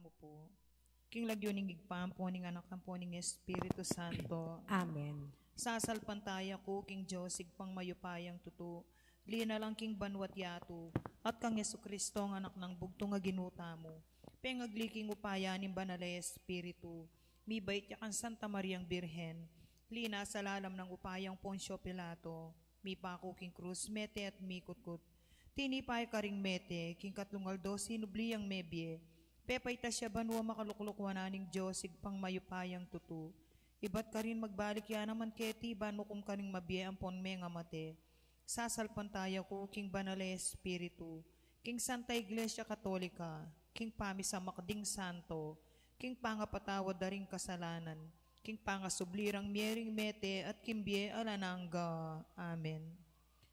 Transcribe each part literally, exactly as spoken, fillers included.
Mu pu. King lagyu ning Ibpa, ampo ning Anak, ampo ning Espiritu Santo. Amen. Sasalpantaya ku king Dios, Ibpang mayupayang tutu, linalang king banua't yatu, at kang Jesucristo, ang Anak nang bugtung a Ginu tamu, pengagli king upaya ning Banal a Espiritu, mibait ya kang Santa Mariang Birhen, linasa lalam nang upayang Poncio Pilato, mipaku king krus, mete at mikutkut. Tinipa ya karing mete, king katlung aldo sinubli yang mebie. Pepaitas ya banua, makalukluk wanan ning Dios, Ibpang mayupayang tutu. Ibat karin magbalik ya naman keti ban mukum karing mabie ampon mengamate. Sasalpantaya ku king Banal a Espiritu, king Santa Iglesia Katolika, king pamisamak ding santo, king pangapatawad da ring kasalanan, king pangasubli rang mie ring mete, at king bie alang angga. Amen.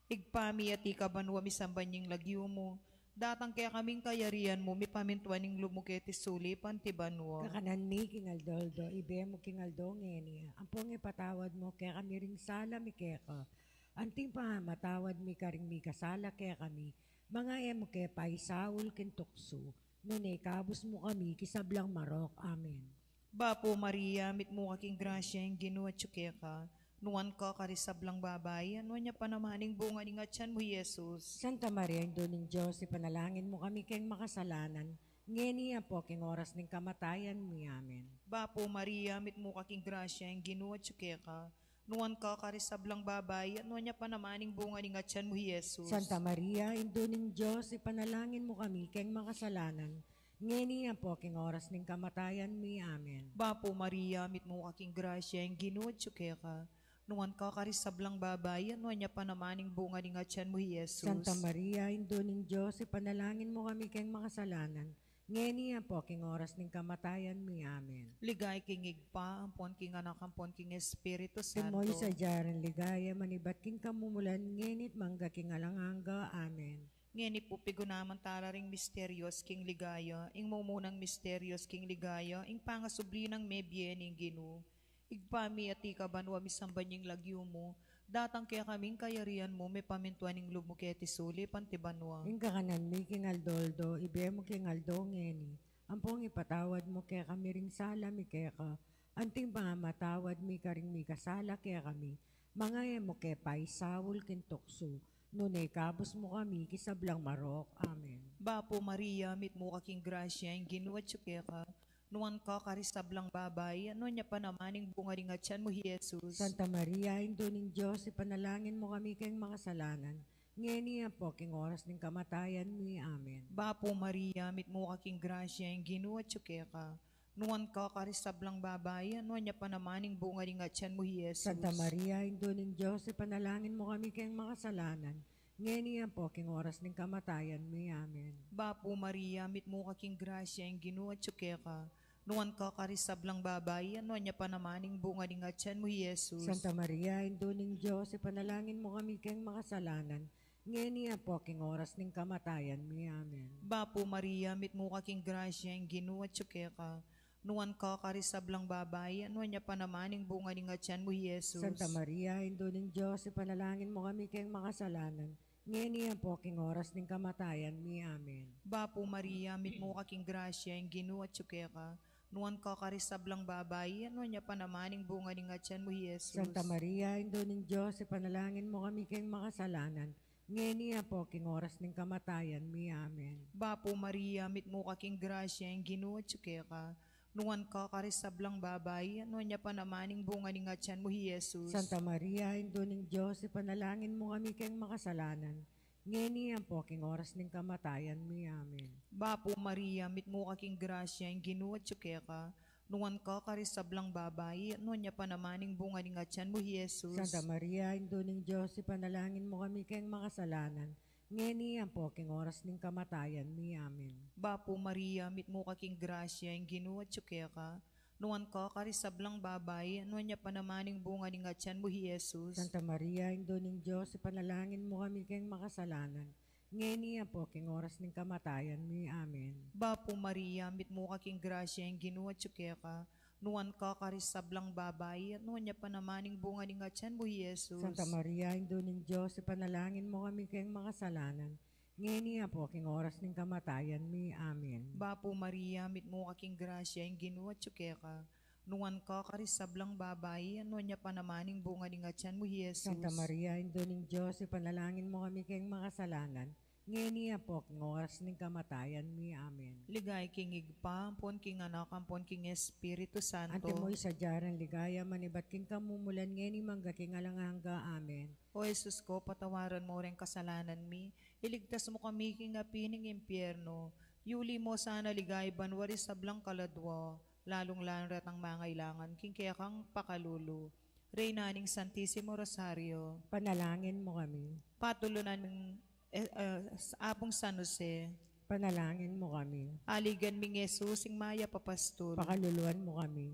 Ibpa mi, atiu ka banua, misamban ya ing lagyu mu, datang kekami ing kayarian mu, mipamintuan ing lub mu keti sulip anti banua. Kakanan mi king aldo-aldo ibie mu king aldo ngeni. Ampon ipatawad mu kekami ring sala mi keka, anting pamamatawad mi karing mikasala kekami. Manga e mu ke paisaul king tuksu, nune ikabus mu kami king sablang marok. Amen. Bapu Maria, mitmu ka king grasya, ing Ginu atyu keka. Nuan ka karing sablang babai, at nuan ya pa naman ing bunga ning atyan mu, i Jesus. Santa Maria, Indu ning Dios, ipanalangin mu kami keng makasalanan, ngeni ampo king oras ning kamatayan mi. Amen. Bapu Maria, mitmu ka king grasya, ing Ginu atyu keka. Nuan ka karing sablang babai, at nuan ya pa naman ing bunga ning atyan mu, i Jesus. Santa Maria, Indu ning Dios, ipanalangin mu kami keng makasalanan, ngeni ampo king oras ning kamatayan mi. Amen. Bapu Maria, mitmu ka king grasya, ing Ginu atyu keka. Nuan ka karing sablang babai, at nuan ya pa naman ing bunga ning atyan mu, i Jesus. Santa Maria, Indu ning Dios, ipanalangin mu kami keng makasalanan, ngeni ampo king oras ning kamatayan mi. Amen. Ligaya king Ibpa, ampon king Anak, ampon king Espiritu Santo. Antimo ing sadya ring ligaya, manibat king kamumulan, ngeni at mangga king alang angga. Amen. Ngeni pu, pigunaman tala ring misterios king ligaya. Ing mumunang misterios king ligaya, ing pangasubli nang mebie ning Ginu. Ibpa mi, atyu ka banua, misamban ya ing lagyu mu, datang kekami ing kayarian mu, mipamintuan ing lub mu keti sulip anti banua. Ing kakanan mi king aldo-aldo ibie mu king aldo ngeni. Ampon ipatawad mu kekami ring sala mi keka, anting pamamatawad mi karing mikasala kekami. Manga e mu ke paisaul king tuksu, nune ikabus mu kami king sablang marok. Amen. Bapu Maria, mitmu ka king grasya, ing Ginu atyu keka. Nuan ka karing sablang babai, at nuan ya pa naman ing bunga ning atyan mu, i Jesus. Santa Maria, Indu ning Dios, ipanalangin mu kami keng makasalanan, ngeni ampo king oras ning kamatayan mi. Amen. Bapu Maria, mitmu ka king grasya, ing Ginu atyu keka. Nuan ka karing sablang babai, at nuan ya pa naman ing bunga ning atyan mu, i Jesus. Santa Maria, Indu ning Dios, ipanalangin mu kami keng makasalanan, ngeni ampo king oras ning kamatayan mi. Amen. Bapu Maria, mitmu ka king grasya, ing Ginu atyu keka. Nuan ka karing sablang babai, at nuan ya pa naman ing bunga ning atyan mu, i Jesus. Santa Maria, Indu ning Dios, ipanalangin mu kami keng makasalanan, ngeni ampo king oras ning kamatayan mi. Amen. Bapu Maria, mitmu ka king grasya, ing Ginu atyu keka. Nuan ka karing sablang babai, at nuan ya pa naman ing bunga ning atyan mu, i Jesus. Santa Maria, Indu ning Dios, ipanalangin mu kami keng makasalanan, ngeni ampo king oras ning kamatayan mi. Amen. Bapu Maria, mitmu ka king grasya, ing Ginu atyu keka. Nuan ka karing sablang babai, at nuan ya pa naman ing bunga ning atyan mu, i Jesus. Santa Maria, Indu ning Dios, ipanalangin mu kami keng makasalanan, ngeni ampo king oras ning kamatayan mi. Amen. Bapu Maria, mitmu ka king grasya, ing Ginu atyu keka. Nuan ka karing sablang babai, at nuan ya pa naman ing bunga ning atyan mu, i Jesus. Santa Maria, Indu ning Dios, ipanalangin mu kami keng makasalanan, ngeni ampo king oras ning kamatayan mi. Amen. Bapu Maria, mitmu ka king grasya, ing Ginu atyu keka. Nuan ka karing sablang babai, at nuan ya pa naman ing bunga ning atyan mu, i Jesus. Santa Maria, Indu ning Dios, ipanalangin mu kami keng makasalanan, ngeni ampo king oras ning kamatayan mi. Amen. Bapu Maria, mitmu ka king grasya, ing Ginu atyu keka. Nuan ka karing sablang babai, at nuan ya pa naman ing bunga ning atyan mu, i Jesus. Santa Maria, Indu ning Dios, ipanalangin mu kami keng makasalanan, ngeni ampo king oras ning kamatayan mi. Amen. Bapu Maria, mitmu ka king grasya, ing Ginu atyu keka. Nuan ka karing sablang babai, at nuan ya pa naman ing bunga ning atyan mu, i Jesus. Santa Maria, Indu ning Dios, ipanalangin mu kami keng makasalanan, Ngeni ampo king oras ning kamatayan mi. Amen. Bapu Maria, mitmu ka king grasya, ing Ginu atyu keka. Nuan ka karing sablang babai, at nuan ya pa naman ing bunga ning atyan mu, Jesus. Santa Maria, Indu ning Dios, ipanalangin mu kami keng makasalanan, ngeni ampo king oras ning kamatayan mi. Amen. Ligaya king Ibpa, ampon king Anak, ampon king Espiritu Santo. Antimo ing sadya rang ligaya, manibat king kamumulan, ngeni mangga king alang angga. Amen. O Jesus ko, patawaran mu reng kasalanan mi, iligtas mu kami king api ning impyerno, yuli mu sana king banua ring sablang kaladua, lalung-lalu na retang mangailangan king kekang pakalulu. Reyna ning Santisimo Rosario. Panalangin mu kami. Patulunan ming, eh, eh, Apung San Jose. Panalangin mu kami. Aligan ming Jesus, ing mayap a pastul. Pakaluluan mu kami.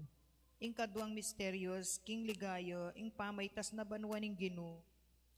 Ing kaduang misteryos king ligaya, ing pamaitas na banua ning Ginu.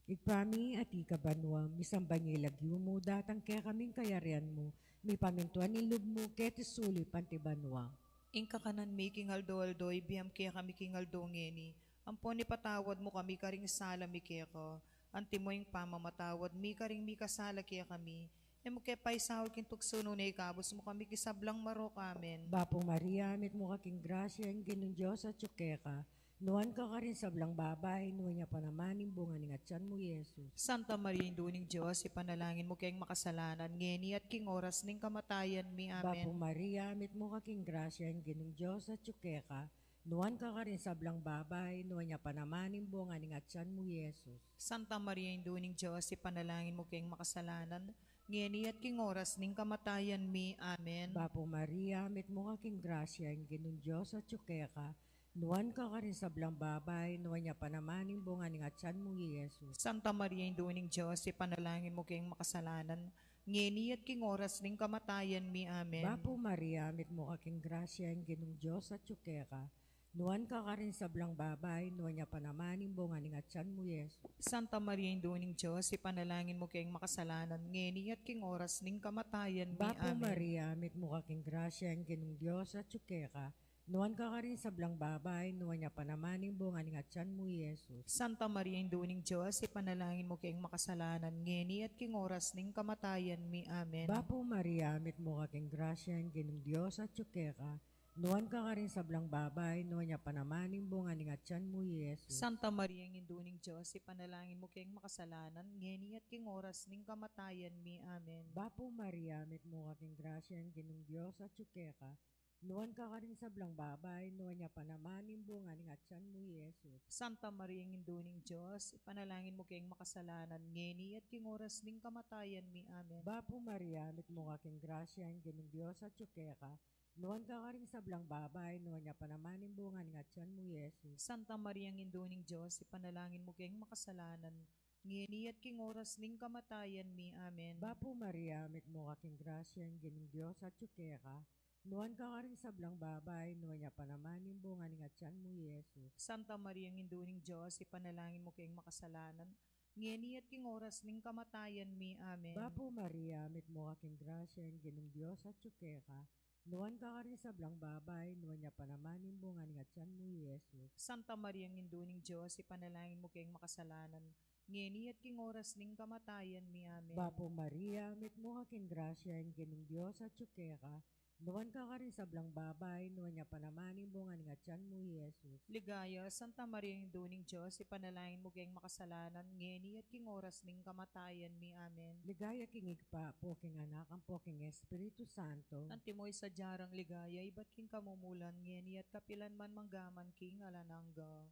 Ibpa mi, atiu ka banua, misamban ya ing lagyu mu, datang kekami ing kayarian mu, mipamintuan ing lub mu, keti sulip anti banua. Ing kakanan mi king aldo-aldo, ibie mu kekami king aldo ngeni, ampon ipatawad mu kami karing sala mi keka, antimo ing pamamatawad mi karing mikasala kekami, e mu ke paisaul king tuksu, nune ikabus mu kami king sablang marok. Amen. Bapu Maria, mitmu ka king grasya, ing Ginung Dios atyu keka. Nuan ka karing sablang babai, nuan ya pa naman ing bunga ning atyan mu, Jesus. Santa Maria, Indu ning Dios, ipanalangin mu keng makasalanan, ngeni at king oras ning kamatayan mi. Amen. Bapu Maria, mitmu ka king grasya, ing Ginung Dios atyu keka. Nuan ka karing sablang babai, nuan ya pa naman ing bunga ning atyan mu, Jesus. Santa Maria, Indu ning Dios, ipanalangin mu keng makasalanan, ngeni at king oras ning kamatayan mi. Amen. Bapu Maria, mitmu ka king grasya, ing Ginung Dios atyu keka. Nuan ka karing sablang babai, nuan ya pa naman ing bunga ning atyan mu, Jesus. Santa Maria, Indu ning Dios, ipanalangin mu keng makasalanan, ngeni at king oras ning kamatayan mi. Amen. Bapu Maria, mitmu ka king grasya, ing Ginung Dios atyu keka. Nuan ka karing sablang babai, nuan ya pa naman ing bunga ning atyan mu, Jesus. Santa Maria, Indu ning Dios, ipanalangin mu keng makasalanan, ngeni at king oras ning kamatayan mi. Bapu Amen. Maria, mitmu ka king grasya, ing Ginung Dios atyu keka. Nuan ka karing sablang babai, nuan ya pa naman ing bunga ning atyan mu, Jesus. Santa Maria, Indu ning Dios, ipanalangin mu keng makasalanan, ngeni at king oras ning kamatayan mi. Amen. Bapu Maria, mitmu ka king grasya, ing Ginung Dios atyu keka. Nuan ka karing sablang babai, nuan ya pa naman ing bunga ning atyan mu, Jesus. Santa Maria, Indu ning Dios, ipanalangin mu keng makasalanan, ngeni at king oras ning kamatayan mi. Amen. Bapu Maria, mitmu ka king grasya, ing Ginung Dios atyu keka. Nuan ka karing sablang babai, nuan ya pa naman ing bunga ning atyan mu, Jesus. Santa Maria, Indu ning Dios, ipanalangin mu keng makasalanan, ngeni at king oras ning kamatayan mi. Amen. Bapu Maria, mitmu ka king grasya, ing Ginung Dios atyu keka. Nuan ka karing sablang babai, nuan ya pa naman ing bunga ning atyan mu, Jesus. Santa Maria, Indu ning Dios, ipanalangin mu keng makasalanan, ngeni at king oras ning kamatayan mi. Amen. Bapu Maria, mitmu ka king grasya, ing Ginung Dios atyu keka. Nuan ka karing sablang babai, nuan ya pa naman ing bunga ning atyan mu, Jesus. Santa Maria, Indu ning Dios, ipanalangin mu keng makasalanan, ngeni at king oras ning kamatayan mi. Amen. Bapu Maria, mitmu ka king grasya, ing Ginung Dios atyu keka. Nuan ka karing sablang babai, nuan ya pa naman ing bunga ning atyan mu, Jesus. Santa Maria, Indu ning Dios, ipanalangin mu keng makasalanan, ngeni at king oras ning kamatayan mi. Amen. Bapu Maria, mitmu ka king grasya, ing Ginung Dios atyu keka. Nuan ka karing sablang babai, nuan ya pa naman ing bunga ning atyan mu, Jesus. Ligaya, Santa Maria, Indu ning Dios, ipanalangin mu keng makasalanan, ngeni at king oras ning kamatayan mi. Amen. Ligaya king Ibpa, ampo king Anak, ampo king Espiritu Santo. Antimo ing sadya rang ligaya, ibat king kamumulan, ngeni at kapilan man, mangga man king alang angga.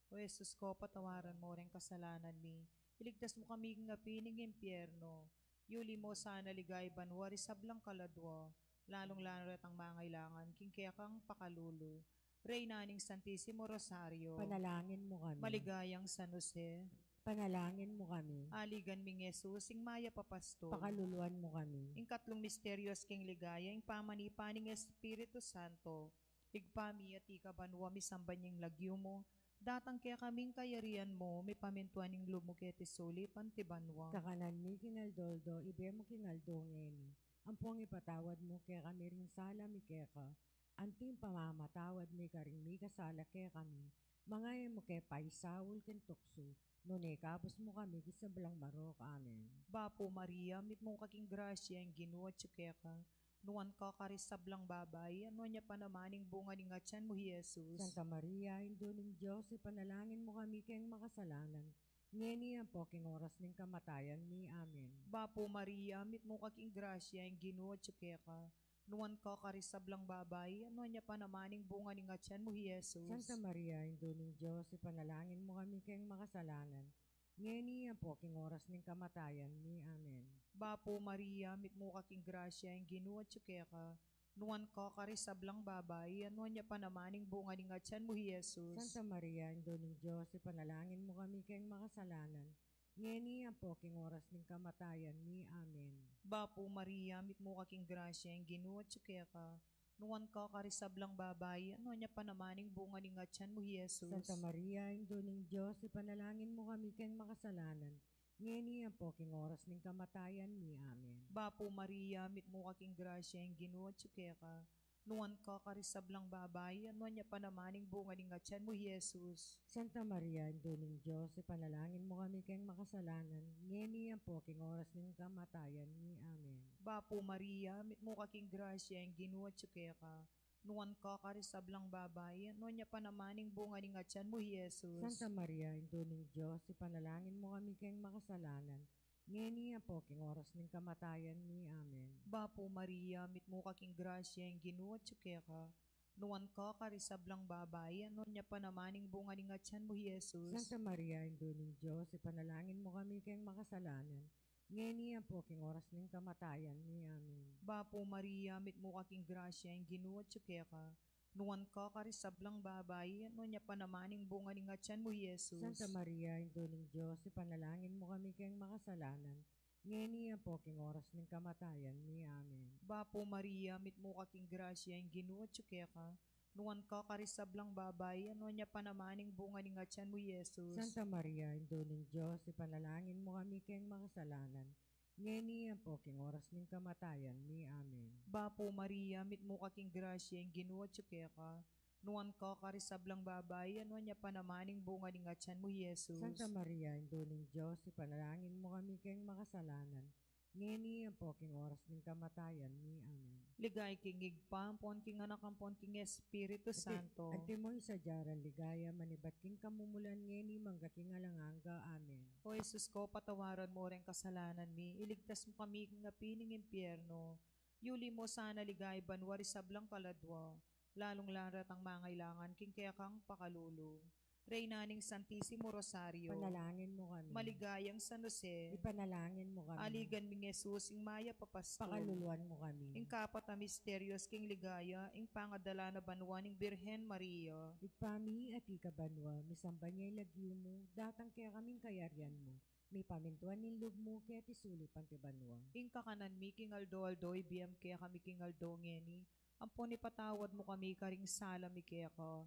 O Jesus ko, patawaran mu reng kasalanan mi, iligtas mu kami king api ning impyerno, yuli mu sana king banua ring sablang kaladua, lalung-lalu na retang mangailangan king kekang pakalulu. Reyna ning Santisimo Rosario. Panalangin mu kami. Maligayang San Jose. Panalangin mu kami. Aligan ming Jesus, ing mayap a pastul. Pakaluluan mu kami. Ing katlung misteryos king ligaya, ing pamanipa ning Espiritu Santo. Ibpa mi, atiu ka banua, misamban ya ing lagyu mu, datang kekami ing kayarian mu, mipamintuan ing lub mu keti sulip anti banua. Kakanan mi king aldo-aldo, ibie mu king aldo ngeni. Ampon ipatawad mu kekami ring sala mi keka, anti ing pamamatawad mi karing mi kasala kekami, manga e mu ke paisaul king tuksu, nune ikabus mu kami king sablang marok. Amen. Bapu Maria, mitmu ka king grasya, ing Ginu atyu keka, nuan ka karing sablang babai, at nuan ya pa naman ing bunga ning atyan mu, i Jesus. Santa Maria, Indu ning Dios, ipanalangin mu kami keng makasalanan, ngeni ampo king oras ning kamatayan mi. Amen. Bapu Maria, mitmu ka king grasya, ing Ginu atyu keka, nuan ka karing sablang babai, at nuan ya pa naman ing bunga ning atyan mu, i Jesus. Santa Maria, Indu ning Dios, ipanalangin mu kami keng makasalanan, ngeni ampo king oras ning kamatayan mi. Amen. Bapu Maria, mitmu ka king grasya, ing Ginu atyu keka, nuan ka karing sablang babai, at nuan ya pa naman ing bunga ning atyan mu, i Jesus. Santa Maria, Indu ning Dios, ipanalangin mu kami keng makasalanan, ngeni ampo king oras ning kamatayan mi. Amen. Bapu Maria, mitmu ka king grasya, ing Ginu atyu keka, nuan ka karing sablang babai, at nuan ya pa naman ing bunga ning atyan mu, i Jesus. Santa Maria, Indu ning Dios, ipanalangin mu kami keng makasalanan, ngeni ampo king oras ning kamatayan mi. Amen. Bapu Maria, mitmu ka king grasya, ing Ginu atyu keka, nuan ka karing sablang babai, at nuan ya pa naman ing bunga ning atyan mu, i Jesus. Santa Maria, Indu ning Dios, ipanalangin mu kami keng makasalanan, ngeni ampo king oras ning kamatayan mi. Amen. Bapu Maria, mitmu ka king grasya, ing Ginu atyu keka, nuan ka karing sablang babai, at nuan ya pa naman ing bunga ning atyan mu, i Jesus. Santa Maria, Indu ning Dios, ipanalangin mu kami keng makasalanan, ngeni ampo king oras ning kamatayan mi. Amen. Bapu Maria, mitmu ka king grasya, ing Ginu atyu keka, nuan ka karing sablang babai, at nuan ya pa naman ing bunga ning atyan mu, i Jesus. Santa Maria, Indu ning Dios, ipanalangin mu kami keng makasalanan, ngeni ampo king oras ning kamatayan mi. Amen. Bapu Maria, mitmu ka king grasya, ing Ginu atyu keka, nuan ka karing sablang babai, at nuan ya pa naman ing bunga ning atyan mu, i Jesus. Santa Maria, Indu ning Dios, ipanalangin mu kami keng makasalanan, ngeni ampo king oras ning kamatayan mi. Amen. Bapu Maria, mitmu ka king grasya, ing Ginu atyu keka, nuan ka karing sablang babai, at nuan ya pa naman ing bunga ning atyan mu, i Jesus. Santa Maria, Indu ning Dios, ipanalangin mu kami keng makasalanan, ngeni ampo king oras ning kamatayan mi. Amen. Bapu Maria, mitmu ka king grasya, ing Ginu atyu keka, nuan ka karing sablang babai, at nuan ya pa naman ing bunga ning atyan mu, i Jesus. Santa Maria, Indu ning Dios, ipanalangin mu kami keng makasalanan, ngeni ampo king oras ning kamatayan mi. Amen. Ligaya king Ibpa, ampon king Anak, ampon king Espiritu Santo. Antimo ing sadya rang ligaya, manibat king kamumulan, ngeni mangga king alang angga. Amen. O Jesus ko, patawaran mu reng kasalanan mi, iligtas mu kami king api ning impyerno, yuli mu sana ligaya banua ring sablang kaladua, lalung-lalu na retang mangailangan king kekang pakalulu. Reyna ning Santisimo Rosario. Ipanalangin mu kami. Maligayang San Jose. Ipanalangin mu kami. Aligan ming Jesus, ing mayap a pastul. Pakaluluan mu kami. Ing kapat a misterios king ligaya, ing pangadala na banua ning Birhen Maria. Ibpa mi, atiu ka banua, misamban ya ing lagyu mu, datang kekami ing kayarian mu, mipamintuan ing lub mu keti sulip anti banua. Ing kakanan mi king aldo-aldo ibie mu kekami king aldo ngeni, ampon ipatawad mu kami karing sala mi keka,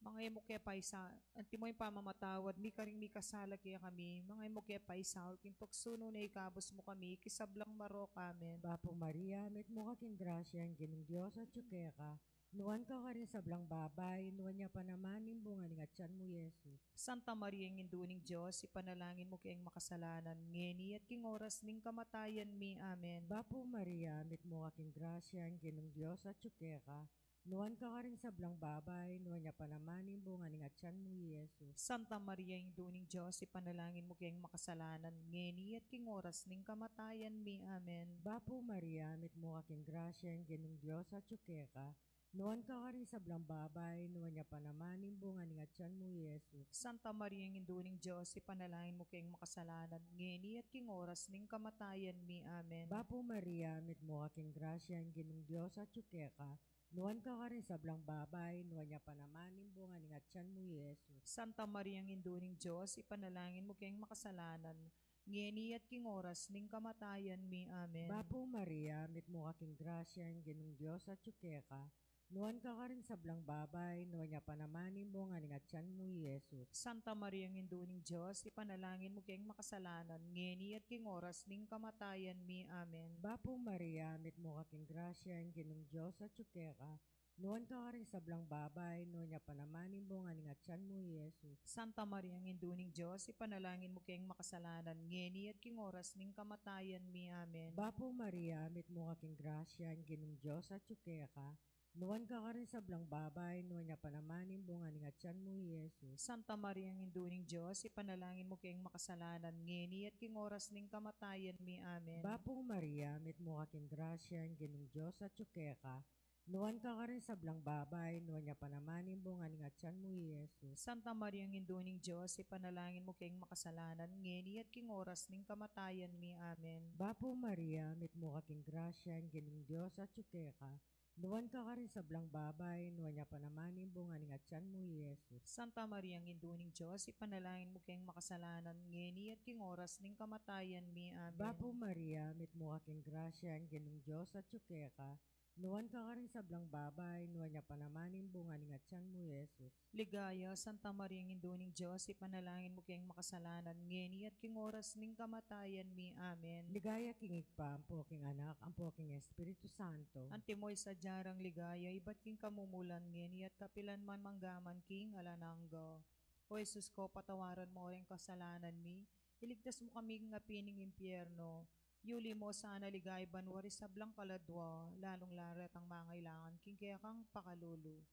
manga e mu ke paisa-, antimo ing pamamatawad mi karing mikasala kekami, manga e mu ke paisaul king tuksu, nune ikabus mu kami king sablang marok. Amen. Bapu Maria, mitmu ka king grasya, ing Ginung Dios atyu keka, nuan ka karing sablang babai, nuan ya pa naman ing bunga ning atyan mu, i Jesus. Santa Maria, Indu ning Dios, ipanalangin mu keng makasalanan, ngeni at king oras ning kamatayan mi. Amen. Bapu Maria, mitmu ka king grasya, ing Ginung Dios atyu keka, nuan ka karing sablang babai, nuan ya pa naman ing bunga ning atyan mu, i Jesus. Santa Maria, Indu ning Dios, ipanalangin mu keng makasalanan, ngeni at king oras ning kamatayan mi. Amen. Bapu Maria, mitmu ka king grasya, ing Ginung Dios atyu keka, nuan ka karing sablang babai, nuan ya pa naman ing bunga ning atyan mu, i Jesus. Santa Maria, Indu ning Dios, ipanalangin mu keng makasalanan, ngeni at king oras ning kamatayan mi. Amen. Bapu Maria, mitmu ka king grasya, ing Ginung Dios atyu keka, nuan ka karing sablang babai, nuan ya pa naman ing bunga ning atyan mu, i Jesus. Santa Maria, Indu ning Dios, ipanalangin mu keng makasalanan, ngeni at king oras ning kamatayan mi. Amen. Bapu Maria, mitmu ka king grasya, ing Ginung Dios atyu keka, nuan ka karing sablang babai, nuan ya pa naman ing bunga ning atyan mu, i Jesus. Santa Maria, Indu ning Dios, ipanalangin mu keng makasalanan, ngeni at king oras ning kamatayan mi. Amen. Bapu Maria, mitmu ka king grasya, ing Ginung Dios atyu keka, Nuan ka karing sablang babai, nuan ya pa naman ing bunga ning atian mu, i Jesus. Santa Maria, Indu ning Dios, ipanalangin mu keng makasalanan, ngeni at king oras ning kamatayan mi. Amen. Bapu Maria, mitmu ka king grasya, ing Ginung Dios atyu keka. Nuan ka karing sablang babai, nuan ya pa naman ing bunga ning atian mu, i Jesus. Santa Maria, Indu ning Dios, ipanalangin mu keng makasalanan, ngeni at king oras ning kamatayan mi. Amen. Bapu Maria, mitmu ka king grasya, ing Ginung Dios atyu keka. Nuan ka karing sablang babai, nuan ya pa naman ing bunga ning atian mu, i Jesus. Santa Maria, Indu ning Dios, ipanalangin mu keng makasalanan, ngeni at king oras ning kamatayan mi. Amen. Bapu Maria, mitmu ka king grasya, ing Ginung Dios atyu keka. Nuan ka karing sablang babai, nuan ya pa naman ing bunga ning atian mu, i Jesus. Santa Maria, Indu ning Dios, ipanalangin mu keng makasalanan, ngeni at king oras ning kamatayan mi. Amen. Bapu Maria, mitmu ka king grasya, ing Ginung Dios atyu keka. Nuan ka karing sablang babai, nuan ya pa naman ing bunga ning atian mu, i Jesus. Ligaya, Santa Maria, Indu ning Dios, ipanalangin mu keng makasalanan, ngeni at king oras ning kamatayan mi. Amen. Ligaya king Ibpa, ampo king Anak, ampo king Espiritu Santo. Antimo ing sadya rang ligaya, ibat king kamumulan, ngeni at kapilan man, mangga man king alang angga. O Jesus ko, patawaran mu reng kasalanan mi, iligtas mu kami king api ning impyerno, yuli mu sana king banua ring sablang kaladua, lalung-lalu retang mangailangan king kekang pakalulu.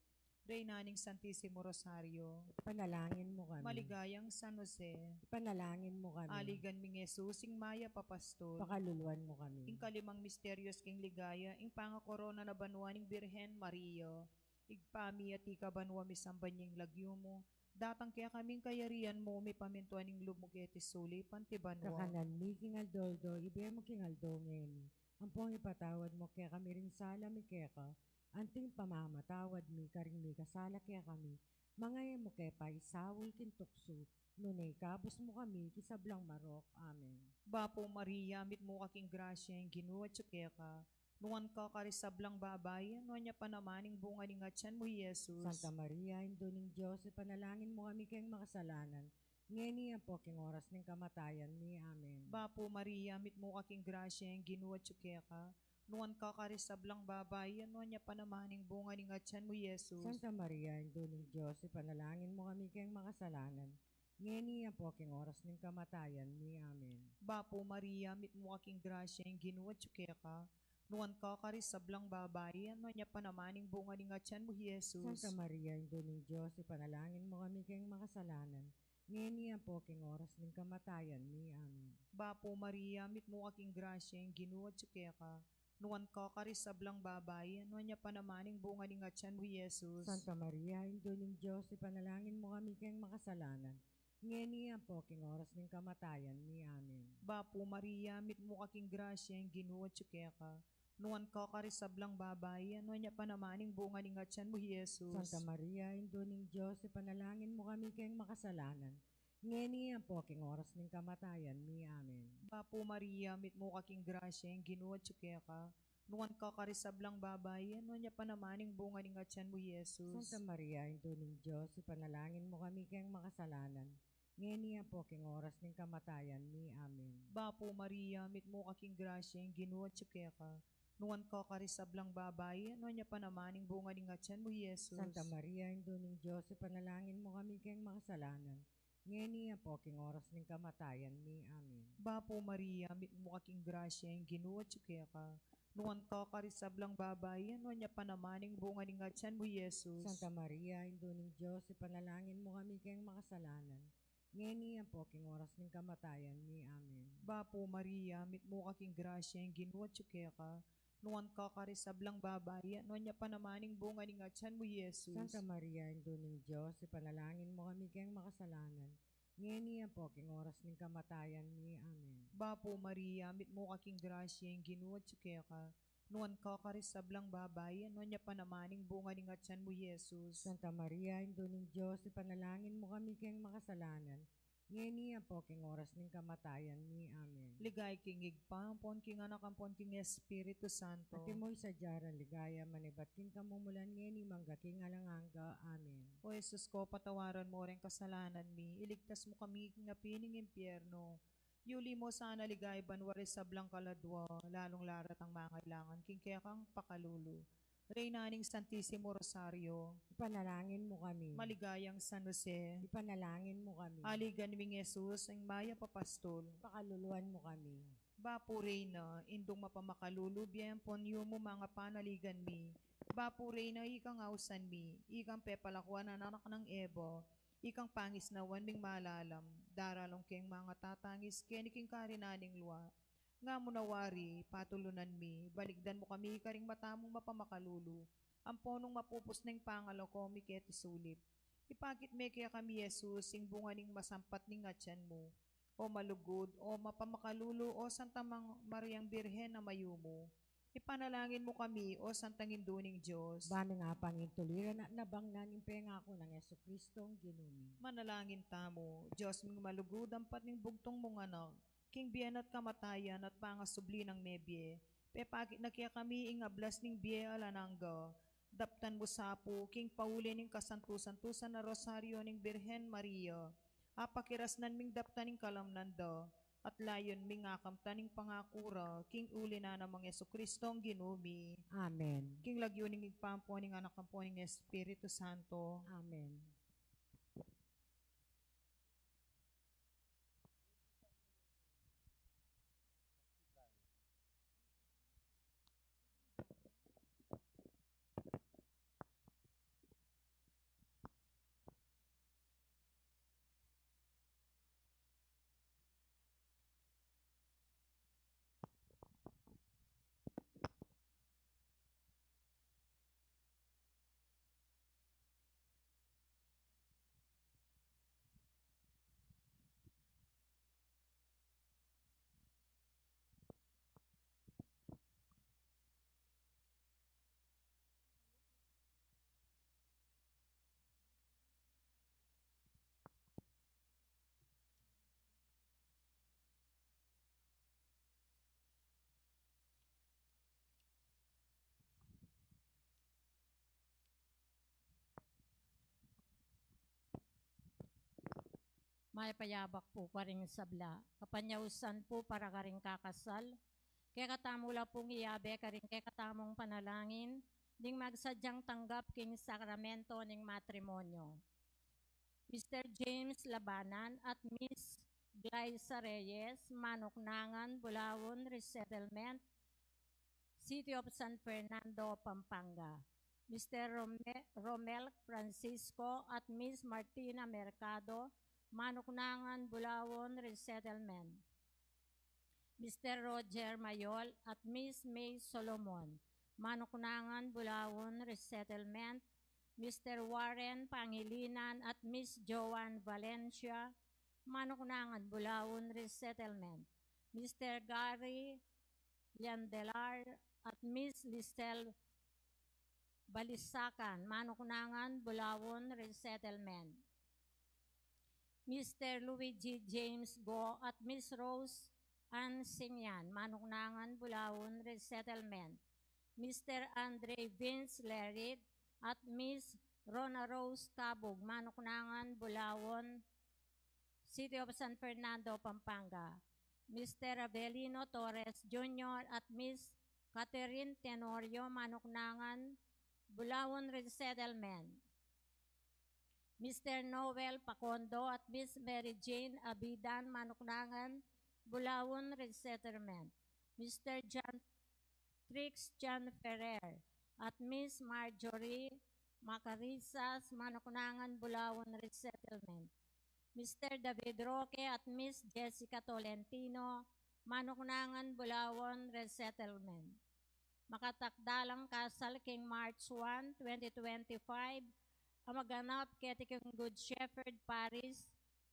Reyna ning Santisimo Rosario, ipanalangin mu kami. Maligayang San Jose, ipanalangin mu kami. Aligan ming Jesus, ing mayap a pastor, pakaluluan mu kami. Ing kalimang misterios king ligaya, ing pangakorona na banua ning Birhen Maria. Ibpa mi, atiu ka banua, misamban ya ing lagyu mu, datang kekami ing kayarian mu, mipamintuan ing lub mu keti sulip anti banua. Kakanan mi king aldo-aldo ibie mu king aldo ngeni. Ampong ipatawad mu kekami ring sala mi keka, anting pamamatawad mi karing mikasala kekami. Manga e mu ke paisaul king tuksu, nune ikabus mu kami king sablang marok. Amen. Bapu Maria, mitmu ka king grasya, ing Ginu atyu keka. Nuan ka karing sablang babai, nuan ya pa naman ing bunga ning atian mu, i Jesus. Santa Maria, Indu ning Dios, ipanalangin mu kami keng makasalanan, ngeni ampo king oras ning kamatayan mi. Amen. Bapu Maria, mitmu ka king grasya, ing Ginu atyu keka. Nuan ka karing sablang babai, nuan ya pa naman ing bunga ning atian mu, i Jesus. Santa Maria, Indu ning Dios, ipanalangin mu kami keng makasalanan, ngeni ampo king oras ning kamatayan mi. Amen. Bapu Maria, mitmu ka king grasya, ing Ginu atyu keka. Nuan ka karing sablang babai, nuan ya pa naman ing bunga ning atian mu, i Jesus. Santa Maria, Indu ning Dios, ipanalangin mu kami keng makasalanan, ngeni ampo king oras ning kamatayan mi. Amen. Bapu Maria, mitmu ka king grasya, ing Ginu atyu keka. Nuan ka karing sablang babai, nuan ya pa naman ing bunga ning atian mu, i Jesus. Santa Maria, Indu ning Dios, ipanalangin mu kami keng makasalanan, ngeni ampo king oras ning kamatayan mi. Amen. Bapu Maria, mitmu ka king grasya, ing Ginu atyu keka. Nuan ka karing sablang babai, nuan ya pa naman ing bunga ning atian mu, i Jesus. Santa Maria, Indu ning Dios, ipanalangin mu kami keng makasalanan, ngeni ampo king oras ning kamatayan mi. Amen. Bapu Maria, mitmu ka king grasya, ing Ginu atyu keka. Nuan ka karing sablang babai, nuan ya pa naman ing bunga ning atian mu, i Jesus. Santa Maria, Indu ning Dios, ipanalangin mu kami keng makasalanan, ngeni ampo king oras ning kamatayan mi. Amen. Bapu Maria, mitmu ka king grasya, ing Ginu atyu keka. Nuan ka karing sablang babai, nuan ya pa naman ing bunga ning atian mu, i Jesus. Santa Maria, Indu ning Dios, ipanalangin mu kami keng makasalanan, ngeni ampo king oras ning kamatayan mi. Amen. Bapu Maria, mitmu ka king grasya, ing Ginu atyu keka. Nuan ka karing sablang babai, nuan ya pa naman ing bunga ning atian mu, i Jesus. Santa Maria, Indu ning Dios, ipanalangin mu kami keng makasalanan, ngeni ampo king oras ning kamatayan mi. Amen. Bapu Maria, mitmu ka king grasya, ing Ginu atyu keka. Nuan ka karing sablang babai, nuan ya pa naman ing bunga ning atian mu, i Jesus. Santa Maria, Indu ning Dios, ipanalangin mu kami keng makasalanan, ngeni ampo king oras ning kamatayan mi. Amen. Bapu Maria, mitmu ka king grasya, ing Ginu atyu keka. Nuan ka karing sablang babai, nuan ya pa naman ing bunga ning atian mu, i Jesus. Santa Maria, Indu ning Dios, ipanalangin mu kami keng makasalanan, ngeni ampo king oras ning kamatayan mi. Amen. Ligaya king Ibpa, ampon king Anak, ampon king Espiritu Santo. Antimo ing sadya rang ligaya, manibat king kamumulan, ngeni mangga king alang angga. Amen. O Jesus ko, patawaran mu reng kasalanan mi, iligtas mu kami king api ning impyerno. Yuli mu sana king banua ring sablang kaladua, lalung-lalu retang mangailangan king kekang pakalulu. Reyna ning Santisimo Rosario. Ipanalangin mu kami. Maligayang San Jose. Ipanalangin mu kami. Aligan ming Jesus, ing mayap a pastul. Pakaluluan mu kami. Bapu Reyna, Indung mapamakalulu, bie ampon yumu, manga panaligan mi. Bapu Reyna, ikang ausan mi, ikang pepalakuan a anak nang Eva, ikang pangisnawan ming malalam, daralung keng manga tatangis keni king karinan ning lua. Nga mu na wari, patulunan mi, balikdan mu kami karing mata mung mapamakalulu, ampon nung mapupus na ing pangalako mi keti sulip. Ipakit me kekami Jesus, ing bunga ning masampat ning atian mu. O malugud, o mapamakalulu, o Santa Mang-, Mariang Birhen a mayumu. Ipanalangin mu kami, o Santang Indu ning Dios. Ba ming apangintuliran at nabangnan ing pengaku nang Jesucristong Ginu mi. Manalangin tamu. Dios ming malugud, ampat ning bugtung mung Anak, king bie na at kamatayan at pangasubli nang mebie, pepakit na kekami ing ablas ning bie alang angga. Daptan mu sa pu, king pauli ning kasantu-santusan a Rosario ning Birhen Maria, apakirasnan ming daptan ing kalamnan da, at layun ming akamtan ing pangaku ra, king uli na nang Jesucristong Ginu mi. Amen. King lagyu ning Ibpa, ampo ning Anak, ampo ning Espiritu Santo. Amen. Mayap a yabak pu karing sabla. Kapanyausan pu para karing kakasal. Kekatamu la pung iyabe karing kekatamung panalangin ding magsadyang tanggap king sakramento ning matrimonyo. Mister James Labanan at Miss Glyza Reyes, Manuknangan, Bulaon Resettlement, City of San Fernando, Pampanga. Mister Rome-, Romel Francisco at Miss Martina Mercado, Manuknangan, Bulaon Resettlement. Mister Roger Mayol at Miss May Solomon, Manuknangan, Bulaon Resettlement. Mister Warren Pangilinan at Miss Joan Valencia, Manuknangan, Bulaon Resettlement. Mister Gary Liandelar at Miss Lisel Balisacan, Manuknangan, Bulaon Resettlement. Mister Luigi James Go at Miss Rose Ann Singyan, Manuknangan, Bulaon Resettlement. Mister Andre Vince Lerid at Miss Rona Rose Cabug, Manuknangan, Bulaon, City of San Fernando, Pampanga. Mister Avelino Torres Junior at Miss Catherine Tenorio, Manuknangan, Bulaon Resettlement. Mister Noel Pacondo at Miss Mary Jane Abidan, Manuknangan, Bulaon Resettlement. Mister John Trix John Ferrer at Miss Marjorie Macarisas, Manuknangan, Bulaon Resettlement. Mister David Roque at Miss Jessica Tolentino, Manuknangan, Bulaon Resettlement. Makatakdalang kasal king March one, twenty twenty-five, a maganap keti king Good Shepherd Parish,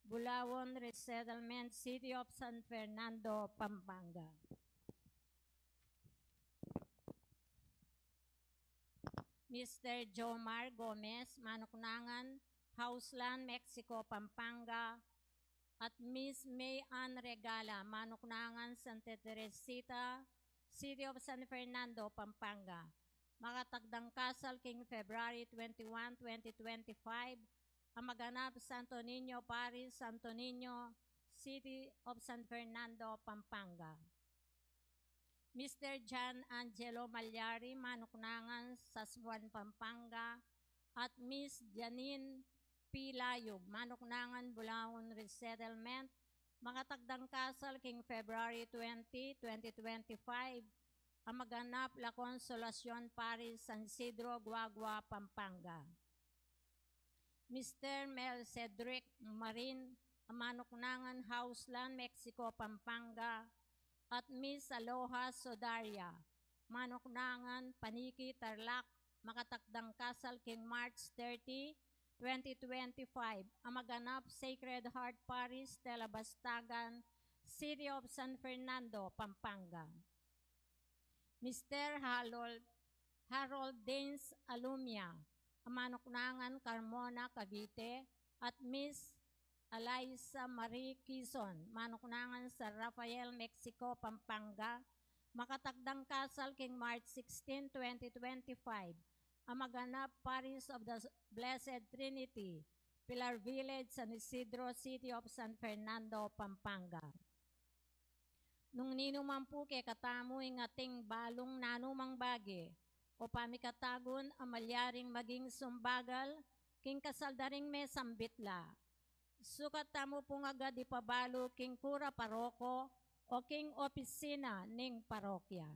Bulaon Resettlement, City of San Fernando, Pampanga. Mister Jomar Gomez, Manuknangan, Hauxlan, Mexico, Pampanga, at Miss May Ann Regala, Manuknangan, Santa Teresita, City of San Fernando, Pampanga. Makatakdang kasal king February twenty-one, twenty twenty-five, a maganap Santo Niño Parish, Santo Niño, City of San Fernando, Pampanga. Mister John Angelo Malyari, manuknangan Sasmuan, Pampanga, at Miss Janine P. Layub, manuknangan Bulaon Resettlement, makatagdang kasal king February twenty, twenty twenty-five, a maganap La Consolacion Parish, San Isidro, Guagua, Pampanga. Mister Mel Cedric Marin, a manuknangan Hauslan, Mexico, Pampanga, at Miss Aloha Sodaria, manuknangan Paniki, Tarlac, makatakdang kasal king March thirty, twenty twenty-five, a maganap Sacred Heart Parish, Telabastagan, City of San Fernando, Pampanga. Mister Harold, Harold Dins Alumia, a manuknangan Carmona, Cavite, at Miss Eliza Marie Kison, manuknangan San Rafael, Mexico, Pampanga, makatakdang kasal king March sixteen, twenty twenty-five, a maganap Parish of the Blessed Trinity, Pilar Village, San Isidro, City of San Fernando, Pampanga. Nung ninu man pu kekatamu ing ating balung nanumang bage o pamikatagun a malyaring maging sumbagal king kasal da ring mesambit la, sukat tamu pung agad ipabalu king kura paroko o king opisina ning parokya.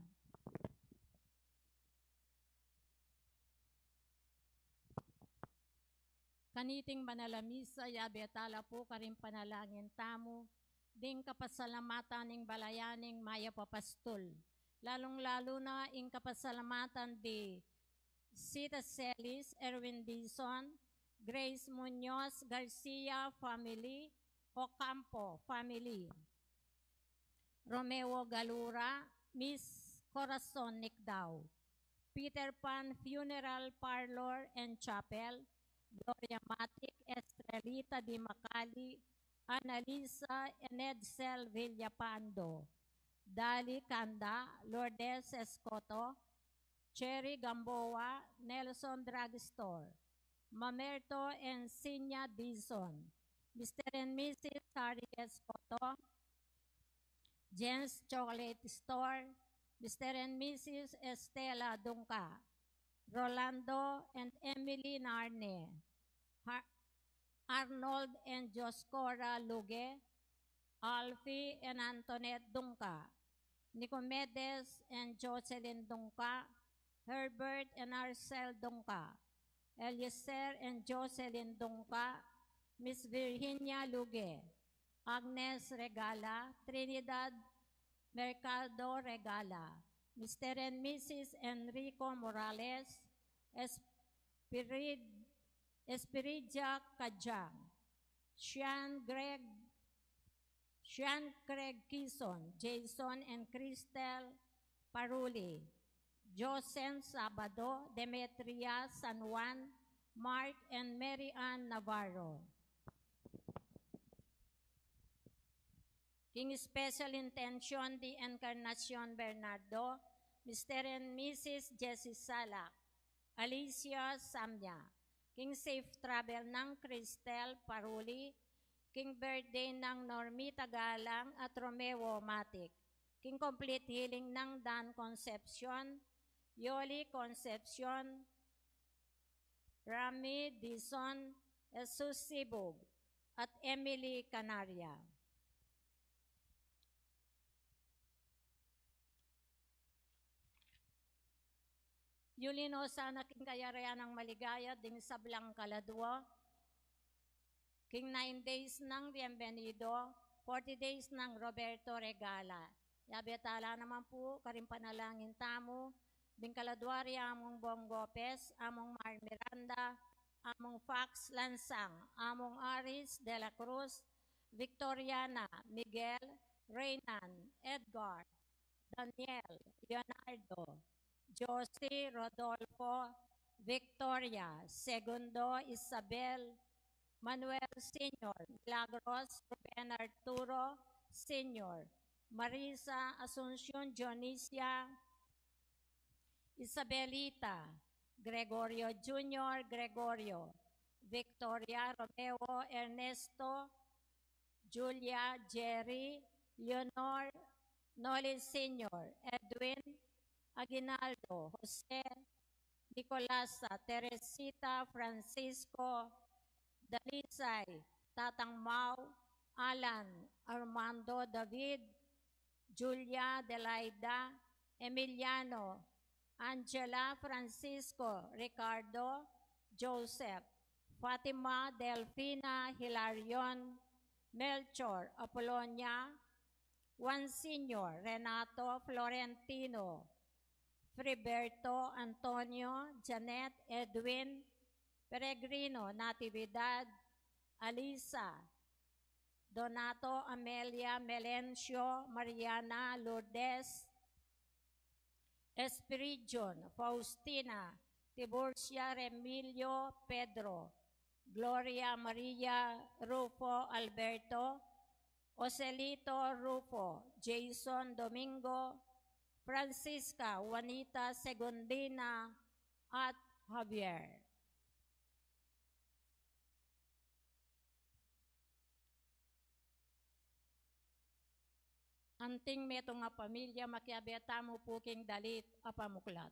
Kaniting banal a misa, yabe tala pu karing panalangin tamu ding kapasalamatan ning balayan ning Mayap a Pastul, lalung-lalu na ing kapasalamatan di Sita Celis, Erwin Dizon, Grace Muñoz Garcia family, Ocampo family, Romeo Galura, Miss Corazon Nicdao, Peter Pan Funeral Parlor and Chapel, Gloria Matic, Estrelita Di Macali, Annalisa and Edsel Villapando, Dali Canda, Lourdes Escoto, Cherry Gamboa, Nelson Drugstore, Mamerto and Sinya Dizon, Mister and Missus Harry Escoto, Jen's Chocolate Store, Mister and Missus Estela Dungca, Rolando and Emily Narne, Har-, Arnold and Dioscora Luge, Alfie and Antoinette Dungca, Nicomedes and Jocelyn Dungca, Herbert and Arcel Dungca, Eliezer and Jocelyn Dungca, Miss Virginia Luge, Agnes Regala, Trinidad Mercado Regala, Mister and Missus Enrico Morales, Espirid-, Espiridia Cajang, Sean Greg, Sean Craig Kison, Jason and Cristel Paruli, Josen Sabado, Demetria San Juan, Mark and Mary Ann Navarro. King special intention di Encarnacion Bernardo, Mister and Missus Jessie Salak, Alicia Samya, king safe travel nang Cristel Paruli, king birthday nang Normita Galang at Romeo Matic, king complete healing nang Dan Concepcion, Yoli Concepcion, Rami Dizon, Jesus Sibug, at Emily Canaria. Yuli no sana king kayarian nang maligaya ding sablang kaladua, king nine days nang Bienvenido, forty days nang Roberto Regala. Yabe tala naman pu karing panalangin tamu ding kaladua ri Among Bong Gopez, Among Mar Miranda, Among Fax Lansang, Among Aris de la Cruz, Victoriana, Miguel, Reynan, Edgar, Daniel, Leonardo, Josie, Rodolfo, Victoria, Segundo, Isabel, Manuel Senior, Milagros, Ruben Arturo Senior, Marisa, Asuncion, Dionisia, Isabelita, Gregorio Junior, Gregorio, Victoria, Romeo, Ernesto, Julia, Jerry, Leonor, Noli Senior, Edwin Aguinaldo, Jose Nicolasa, Teresita, Francisco, Dalisay, Tatang Mau, Alan, Armando, David, Julia, Delaida, Emiliano, Angela, Francisco, Ricardo, Joseph, Fatima, Delfina, Hilarion, Melchor, Apolonia, Juan Senior, Renato, Florentino, Friberto, Antonio, Janet, Edwin, Peregrino, Natividad, Alisa, Donato, Amelia, Melencio, Mariana, Lourdes, Espiridion, Faustina, Tiburcia, Remilio, Pedro, Gloria, Maria, Rufo, Alberto, Joselito, Rufo, Jason, Domingo, Francisca, Juanita, Segundina, at Javier. Anting metung a pamilya, makiabe tamu pu king dalit a pamuklat.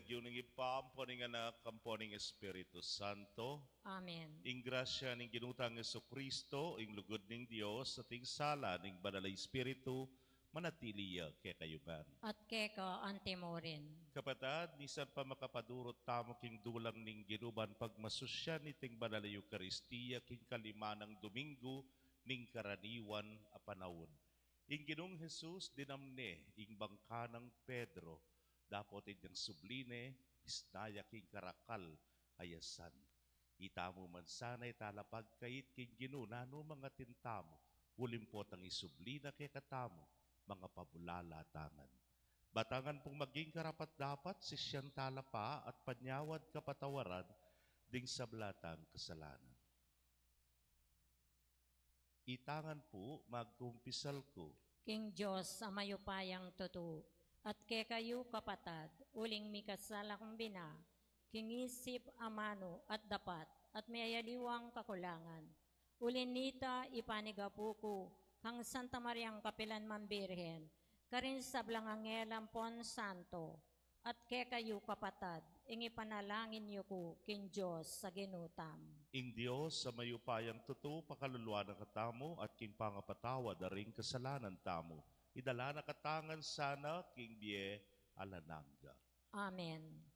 King lagyu ning Ibpa, ampo ning Anak, ampo ning Espiritu Santo. Amen. Ing grasya ning Ginu tang Jesucristo, ing lugud ning Dios, at ing sala ning Banal a Espiritu, manatili ya kekayu ngan. At keka antimurin. Kapatad, misan pa makapadurut tamu king dulang ning Ginu ban pagmasusyan iting Banal a Eukaristia king kalima nang Domingo ning karaniwan a panaun, ing Ginung Jesus dinamne ing bangka nang Pedro, dapot inyang subli ne, misnaya king karakal a yasan. Itamu man sana italapag kait king Ginu nanu mang atin tamu, uling potang isubli na kekatamu, mangapabulala tangan. Batangan pung maging karapat-dapat, sisian talapa at panyawad kapatawaran ding sabla tang kasalanan. Itangan pu, magkumpisal ku. King Dios a mayupayang tutu, at kekayu kapatad, uling mikasala kung bina, king isip, amanu, at dapat, at miyayaliwang kakulangan. Uli nita, ipanigapu ku kang Santa Mariang kapilan man Birhen, karing sablang anghel ampon santo, at kekayu kapatad, ing ipanalangin yu ku king Dios a Ginu tamu. Ing Dios a mayupayang tutu, pakaluluan na katamu at king pangapatawad da ring kasalanan tamu, idala na katamu ngan sana king bie alang angga. Amen.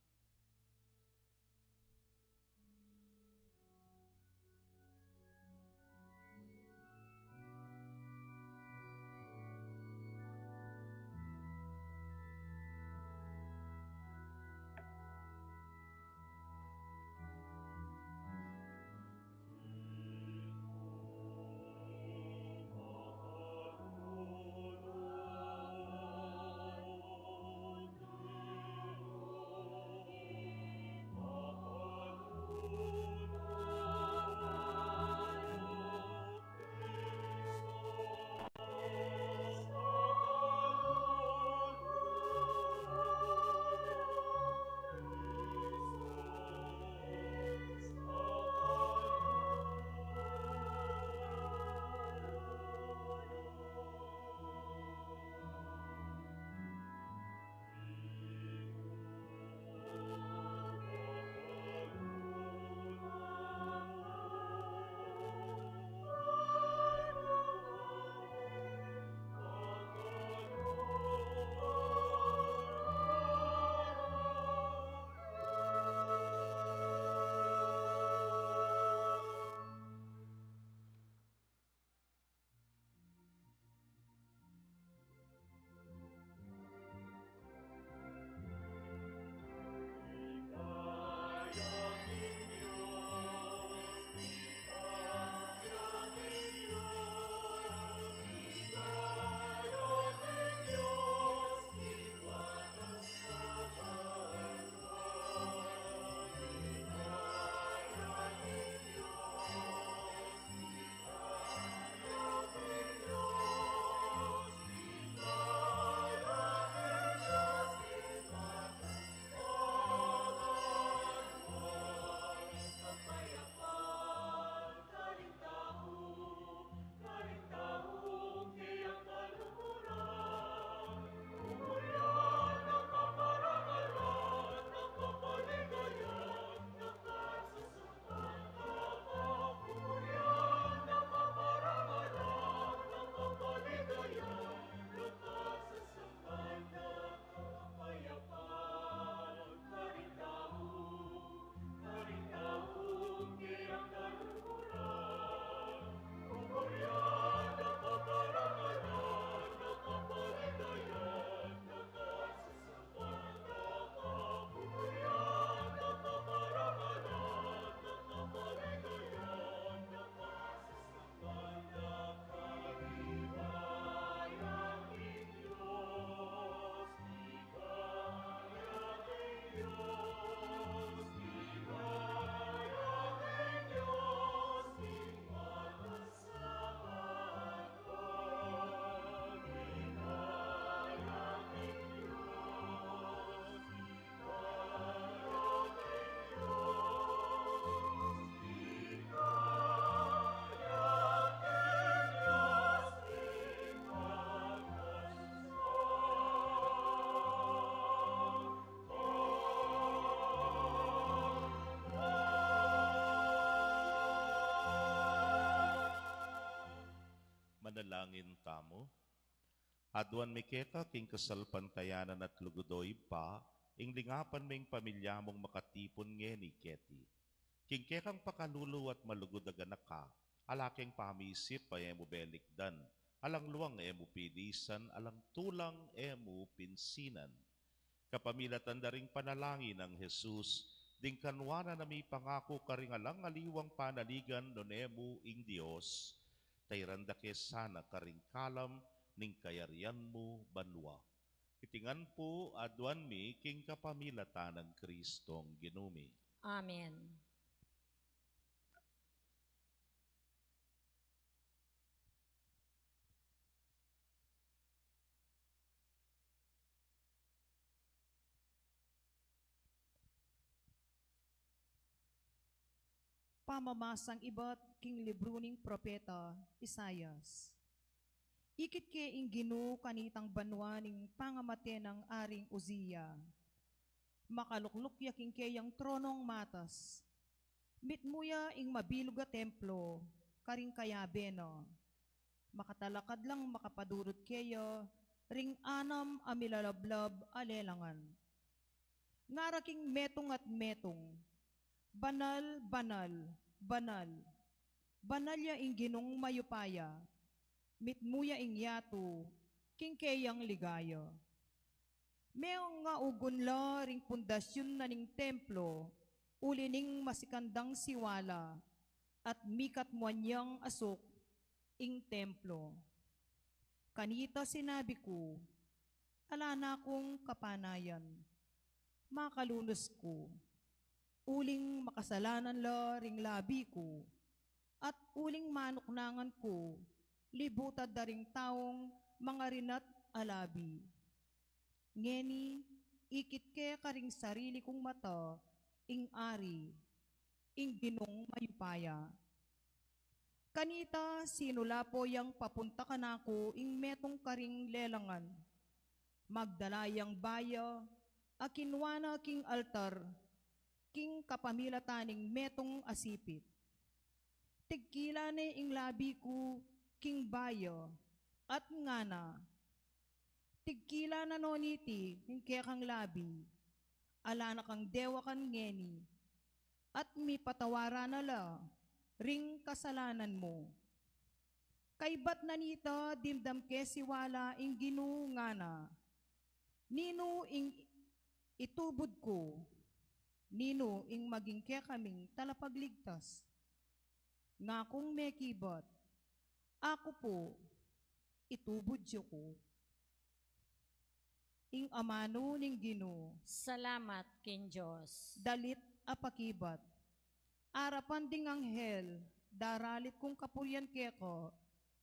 Manalangin tamu. Aduan mi keka king kasalpantayanan at lugud, o Ibpa, ing lingapan ming pamilya mung makatipun ngeni keti. King kekang pakalulu at malugud a ganaka, ala keng pamisip a e mu belikdan, alang luang e mu pilisan, alang tulang e mu pinsinan. Kapamilatan da ring panalangin nang Jesus, ding kanwanan a mipangaku karing alang aliwang panaligan nune mu ing Dios, tairan da ke sana karing kalam ning kayarian mu banua. Iti ngan pu aduan mi king kapamilatan nang Kristong Ginu mi. Amen. Pamamasang ibat king libru ning propeta Isaias. Ikit ke ing Ginu kanitang banua ning pangamate nang Aring Uzia. Makalukluk ya king keyang tronong matas. Mitmu ya ing mabilug a templo karing kayabe na. Makatalakad lang makapadurut keya ring anam a milalablab a lelangan. Ngara king metung at metung, "Banal, banal, banal. Banal ya ing Ginung mayupaya. Mitmu ya ing yatu king keyang ligaya." Mengaugun la ring pundasyun na ning templo, uli ning masikan dang siwala, at mikatmuan yang asuk ing templo. Kanita sinabi ku, "Ala na kung kapanayan. Makalunus ku, uling makasalanan la ring labi ku, at uling manuknangan ku, libutad da ring taung mangarinat a labi." Ngeni, ikit ke karing sarili kung mata ing Ari, ing Ginung mayupaya. Kanita sinulapo yang papunta kanaku ing metung karing lelangan. Magdala yang baya a kinua na king altar, king kapamilatan ning metung a sipit. Tigkila ne ing labi ku king baya, at ngana, "Tigkila na no niti king kekang labi, ala na kang dewakan ngeni, at mipatawaran na la ring kasalanan mu." Kaybat na nita, dimdam ke siwala ing Ginu, ngana, "Ninu ing itubud ku? Ninu ing maging kekaming talapagligtas?" Ngakung mekibat, "Aku pu, itubud yu ku." Ing amanu ning Ginu. Salamat king Dios. Dalit a pakibat. Arapan ding anghel, daralit kung kapurian keka,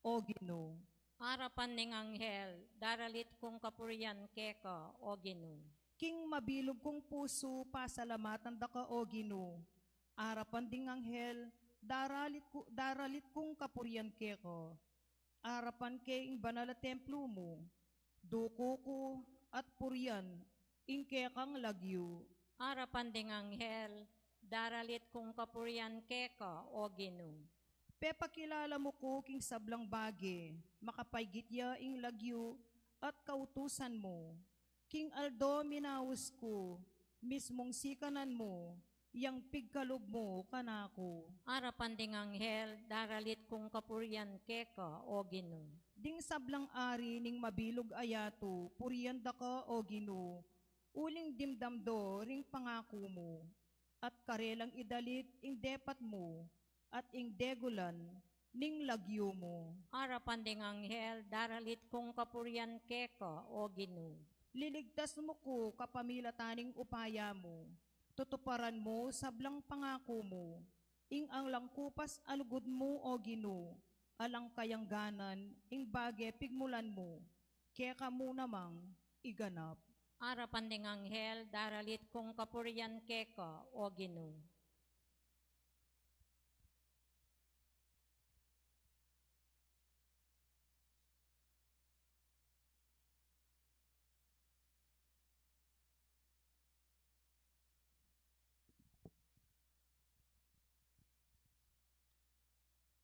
o Ginu. Arapan ding anghel, daralit kung kapurian keka, o Ginu. King mabilug kung pusu, pasalamatan da ka, o Ginu. Arapan ding anghel, daralit ku-, daralit kung kapurian keka. Arapan ke ing banal a templo mu, dukuku at purian ing kekang lagyu. Arapan ding anghel, daralit kung kapurian keka, o Ginu. Pepakilala mu ku king sablang bage, makapaigit ya ing lagyu at kautusan mu. King aldo minaus ku, mismung sikanan mu yang pigkalub mu kanaku. Arapan ding anghel, daralit kung kapurian keka, o Ginu. Ding sablang ari ning mabilug a yatu, purian da ka, o Ginu, uling dimdam do ring pangaku mu, at karelang idalit ing depat mu, at ing degulan ning lagyu mu. Arapan ding anghel, daralit kung kapurian keka, o Ginu. Liligtas mu ku kapamilatan ning upaya mu, tutuparan mu sablang pangaku mu, ing alang kupas a lugud mu, o Ginu, alang kayangganan ing bage pigmulan mu, keka mu namang iganap. Arapan ding anghel, daralit kung kapurian keka, o Ginu.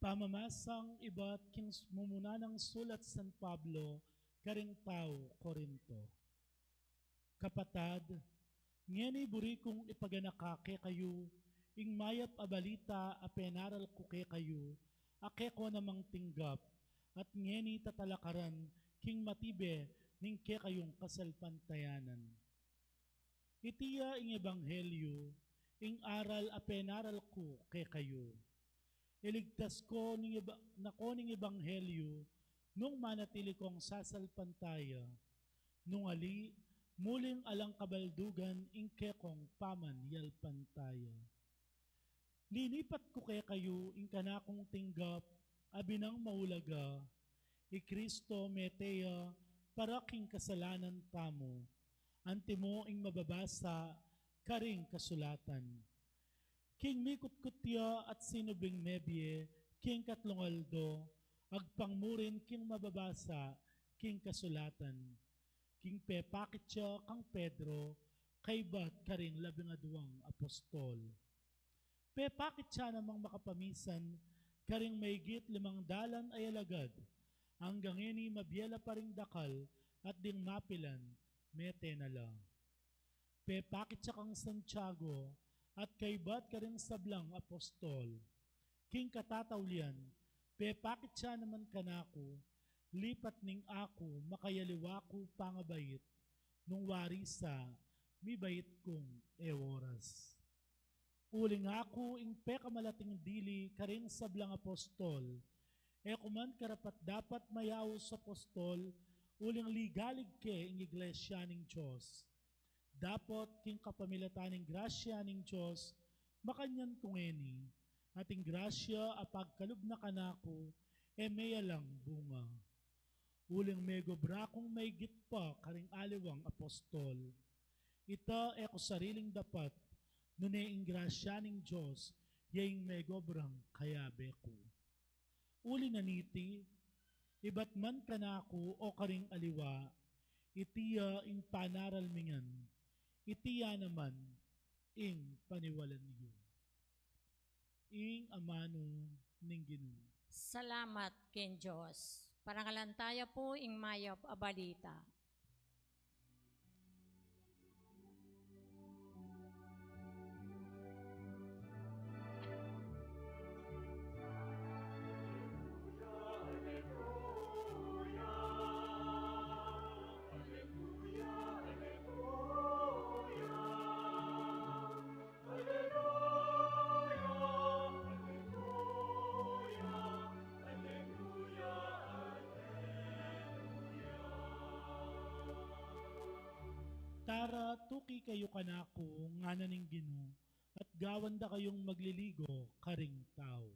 Pamamasang ibat king s-, mumuna nang sulat San Pablo karing tau Corinto. Kapatad, ngeni buri kung ipaganaka kekayu ing mayap a balita a penaral ku kekayu, a keko namang tinggap, at ngeni tatalakaran king matibe ning kekayung kasalpantayanan. Iti ya ing ebanghelyu, ing aral a penaral ku kekayu. Iligtas ko ning eba-, na ko ning ebanghelyu nung manatili kong sasalpantaya. Nung ali, muling alang kabaldugan ing kekong pamanyalpantaya. Linipat ku kekayu ing kanakung tinggap a binang maulaga, i Kristo mete ya para king kasalanan tamu, antimo ing mababasa karing kasulatan. King mikutkut ya at sinubling mebie king katlung aldo, agpang mu rin king mababasa king kasulatan. King pepakit ya kang Pedro, kaybat karing labing aduang apostol. Pepakit ya namang makapamisan karing maigit limang dalan a alagad, anggang ngeni mabie la pa ring dakal at ding mapilan, mete na la. Pepakit ya kang Santiago at kaybat karing sablang apostol. King katataulian, pepakit ya naman kanaku, lipat ning aku makayaliwa ku pangabait, nung wari sa mibait kung e oras. Uling aku ing pekamalating dili karing sablang apostol, e ku man karapat-dapat mayaus apostol, uling ligalig ke ing iglesia ning Dios. Dapot king kapamilatan ning grasya ning Dios, makanyan ku ngeni, at ing grasya a pagkalub na kanaku, e meyalang bunga. Uling megobra kung maigit pa karing aliwang apostol. Ita e ku sariling dapat, nune ing grasya ning Dios, ya ing megobrang kayabe ku. Uli na niti, ibat man kanaku o karing aliwa, iti ya ing panaral mi ngan, iti ya naman ing paniwalan yu. Ing amanu ning Ginu. Salamat king Dios. Parangalan taya pu ing mayap a balita. Tara, tuki kayu kanaku, ngana ning Ginu, at gawan da kayung magliligo karing tau.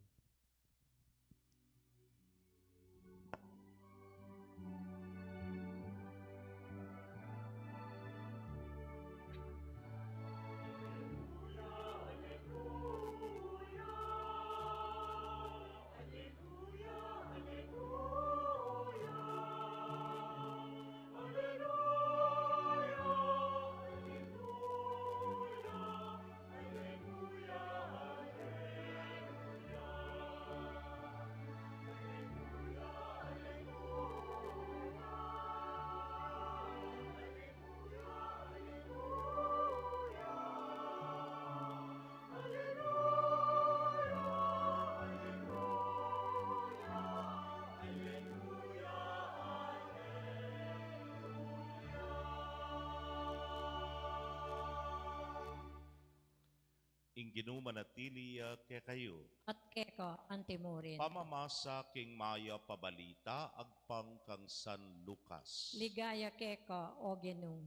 Ing Ginu manatili ya kekayu. At keka antimurin. Pamamasa king mayap a balita agpang kang San Lucas. Ligaya keka, o Ginu.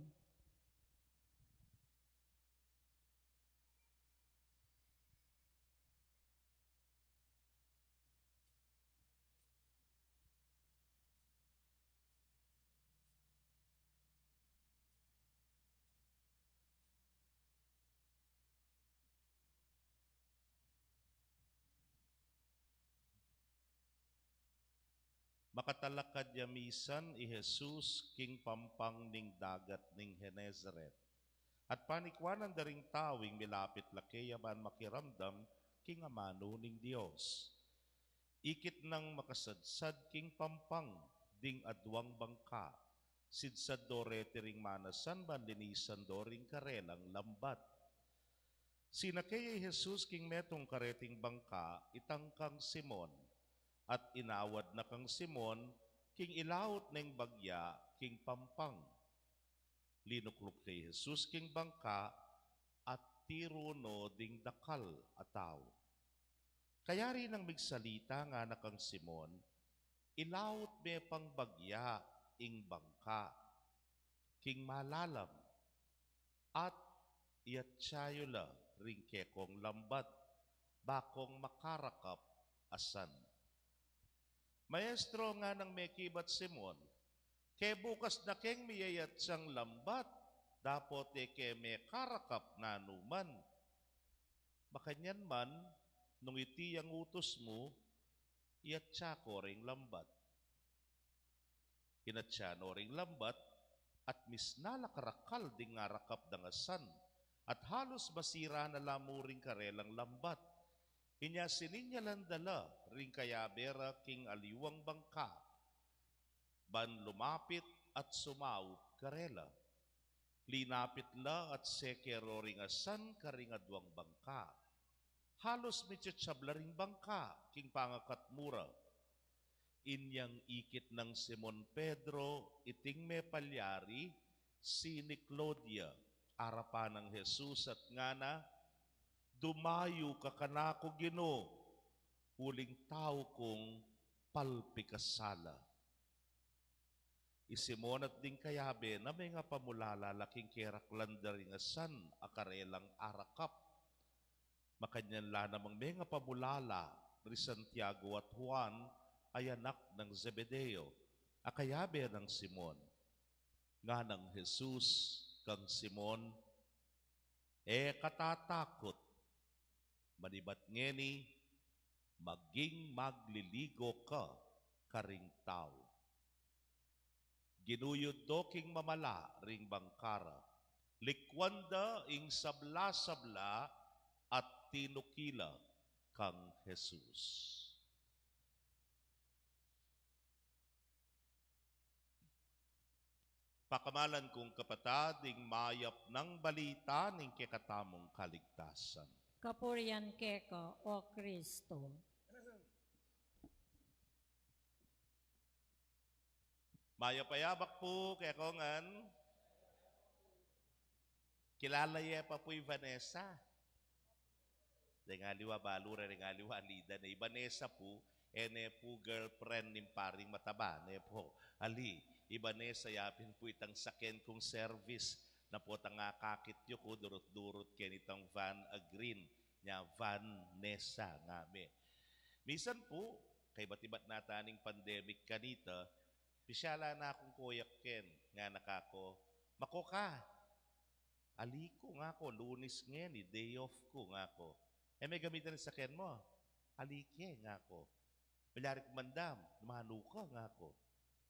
Makatalakad ya misan i Jesus king pampang ning dagat ning Genesaret, at panikuanan da ring tau ing milapit la keya ban makiramdam king amanu ning Dios. Ikit nang makasadsad king pampang ding aduang bangka, sidsad do reti ring manasan ban linisan do ring karelang lambat. Sinake ya i Jesus king metung kareting bangka, itang kang Simon, at inawad na kang Simon king ilaut neng bagya king pampang. Linukluk ya i Jesus king bangka at tiru no ding dakal a tau. Kayari nang migsalita, ngana kang Simon, "Ilaut me pang bagya ing bangka king malalam, at iatsa yu la ring kekong lambat, ba kong makarakap a san." "Maestro," nganang mekibat Simon, "ke bukas na keng miyayatsang lambat, dapot e ke mekarakap nanuman. Makanyan man, nung iti yang utus mu, iatsa ko ring lambat." Inatsa no ring lambat, at misna la karakal ding ngarakap dang asan, at halus masira na la mu ring karelang lambat. Inya sininyalan da la ring kayabe ra king aliwang bangka, ban lumapit at sumaup karela. Linapit la at seke ro ring asan karing aduang bangka. Halus mitsitsab la ring bangka king pangakatmu ra. Inyang ikit nang Simon Pedro iting mepalyari, siniklo ya arapan nang Jesus at ngana, "Dumayu ka kanaku, Ginu, uling tau kung palpikasala." I Simon at ding kayabe na mengapamulala la king keraklan da ring asan a karelang arakap. Makanyan la namang mengapamulala ri Santiago at Juan a anak nang Zebedeo, a kayabe nang Simon. Nganang Jesus kang Simon, "E ka tatakut. Manibat ngeni, maging magliligo ka karing tau." Ginuyud do king mamala ring bangka ra, likwan da ing sabla-sabla at tinuki la kang Jesus. Pakamalan kung kapatad, ing mayap nang balita ning kekatamung kaligtasan. Kapurian keka, O Kristo. Mayap a yabak pu kekongan. Kilala ye pa pu i Vanessa? Deng aliwa balu re, deng aliwa lidan e. I Vanessa pu, e ne pu girlfriend ning paring mataba, ne pu. Ali, i Vanessa yapin pu itang saken kung service, na potang akakit yu ku, durut-durut keni itang van a green, nya Vanessa nga me. Misan pu, kaibat-ibat na taning pandemic kanita, pisyalan na kung koyak ken, ngana kaku, "Mako ka?" "Ali ku," ngaku, "Lunis ngeni, day off ku," ngaku. "E me gamitan ing saken mu?" "Ali ke," ngaku. "Malyari kung mandam, manu ka?" ngaku.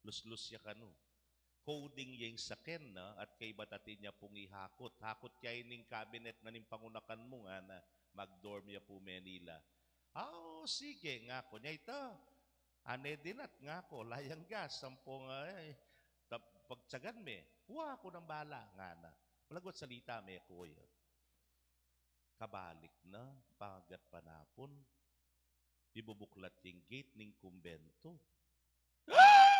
Luslus ya kanu. Coding ya ing saken na, at kaibat atin ya pung ihakut. Hakut ya ining kabinet na ning pangunakan mu, ngana, "Mag-dorm ya pu Manila." "Ah, o, sige," ngaku. "Nya ita, ane dinat?" ngaku. "Layang gas, sampung, ay, tap-, pagtyagan me." "Wa, aku nang bala," ngana. Malagu at salita, meko ya. Kabalik na, pangagat panapun, bibubuklat ya ing gate ning kumbento. Ah!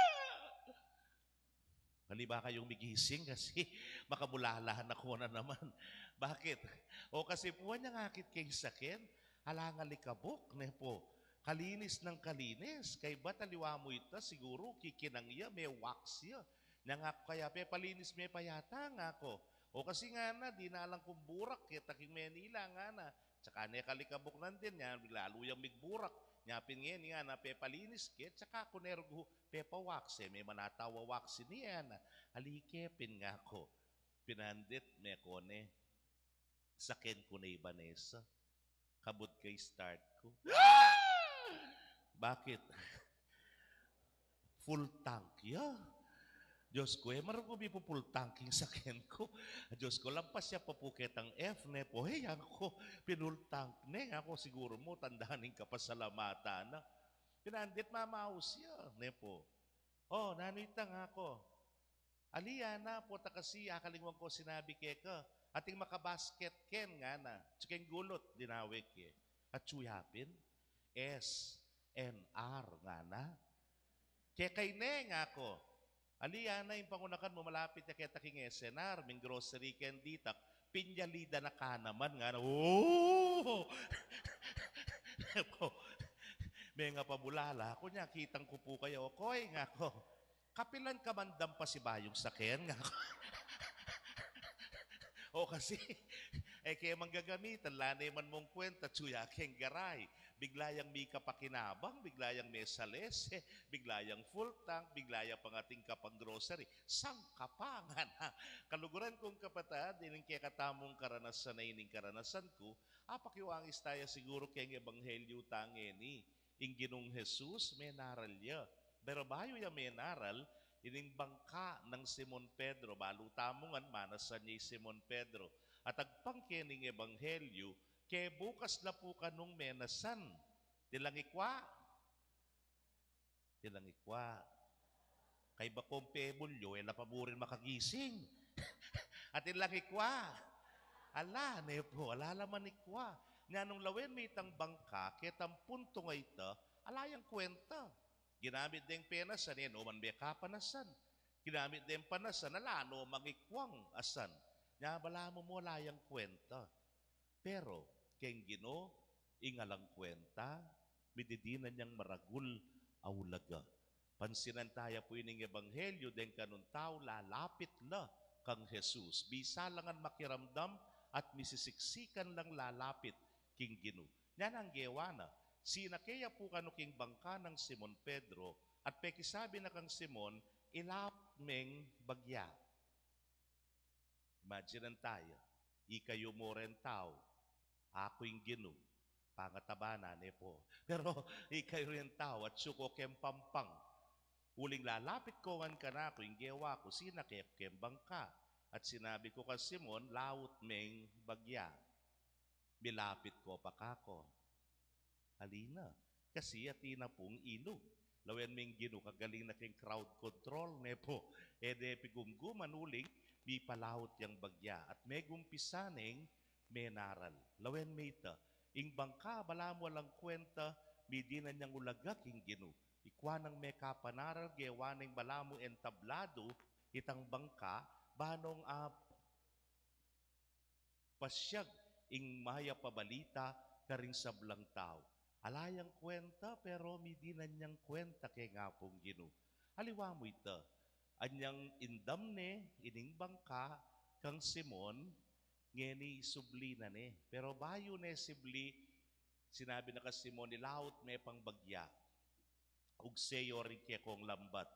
Hali ba kayung migising kasi makamulala na ku na naman. Bakit? O kasi pu, inyang akit ke ing saken, alang alikabuk, ne pu. Kalinis nang kalinis, kaibat aliwa mu ita, siguru kikinang ya, me-wax ya. Nya ngaku kaya, "Pepalinis me pa yata?" ngaku. "O kasi," ngana, "dinalan kung burak keta king Manila," ngana. Tsaka ne kalikabuk nandin, nya lalu yang migburak. Nya pin ngeni, ngana, "Pepalinis ke, tsaka ku ne rugu pepa-wax, e me man ata wa-wax ini," ngana. "Ali ke pin," ngaku. Pinandit me ku ne. Saken ku ne i Vanessa. Kabud ke i start ku. Bakit? Full tank ya. Diyos ku, e man ku mipu-full tank ing saken ku. Diyos ku, lampas ya pa pu ketang F, ne pu. E, yang ku, pin-full tank ne. Aku, siguru mu tanda ning kapasalamatan na. Pinandit mamaus ya, ne pu. O, nanu ita ngako? Ali, ngana pu, ta kasi akalingwan ko sinabi keka. Ating makabasket ken, ngana. Tsuke ing gulut, dinawe ke. Atsu ya pin, S N R, ngana. Keka ine, ngako. Ali, ngana, ing pangunakan mu malapit ya keta king S N R, ming-grocery ken ditak, pinyali da na ka naman, ngana. O! Mengapamulala ku, nya kitang ku pu kaya, o koy, ngako. Kapilan ka man dang pasibayung saken, ngako. O kasi, e ke mang gagamitan, ala ne man mung kwenta, atsu ya keng garay. Bigla yang mika pakinabang, bigla yang mesalese, bigla yang full tank, bigla yang pangating ka pang-grocery. Sangkapangan, ha? Kaluguran kung kapatad, ining kekatamung karanasan a ining karanasan ku, apakiwangis taya siguru keng ebanghelyu tang ngeni. Ing Ginung Jesus, menaral ya. Pero bayu ya menaral, ining bangka nang Simon Pedro, balu tamu ngan, manasan ya i Simon Pedro. At agpang kening ebanghelyu, kebukas la pu kanung menasan. Atin lang ikwa? Atin lang ikwa? Kaybat kung pebulyu, e la pa burin makagising. Atin lang ikwa? Ala, ne pu, ala la man ikwa. Nya nung lawen me itang bangka, ketang puntung a ita, ala yang kwenta. Ginamit deng penasan, e no man be kapanasan. Ginamit deng panasan, ala no mang ikwang asan. Nya balamu mu ala yang kwenta. Pero keng Ginu, ing alang kwenta, mididinan yang maragul a ulaga. Pansinan taya pu ining ebanghelyu deng kanung tau lalapit la kang Jesus. Bisa la ngan makiramdam at misisiksikan lang lalapit king Ginu. Nya nang gewa na, sinake ya pu kanu king bangka nang Simon Pedro, at pekisabi na kang Simon, "Ilaut meng bagya." Imagine taya, ikayu mu reng tau, aku ing Ginu, pangatabanan, e pu. Pero ikayu reng tau, atsu ko keng pampang. Uling lalapit ko ngan kanaku, ing gewa ku, sinake ku keng bangka. At sinabi ku kang Simon, "Laut meng bagya." Milapit ko pa kako. Ali na. Kasi atin na pung ilug. Lawen meng Ginu, kagaling na keng crowd control, ne pu. E de pigumguman, uling mipalaut yang bagya. At megumpisa neng menaral. Lawen me ita, ing bangka, balamu alang kwenta, midinan yang ulaga king Ginu. Ikwa nang mekapanaral, gewa neng balamu entabladu itang bangka, ba nung a pasyag ing mayap a balita karing sablang tau. Ala yang kwenta, pero midinan yang kwenta keng Apung Ginu. Aliwa mu ita, anyang indam ne ining bangka kang Simon, ngeni isubli na ne. Pero bayu ne sibli, sinabi na kang Simon, "Ilaut me pang bagya." Ugse yu ring kekong lambat.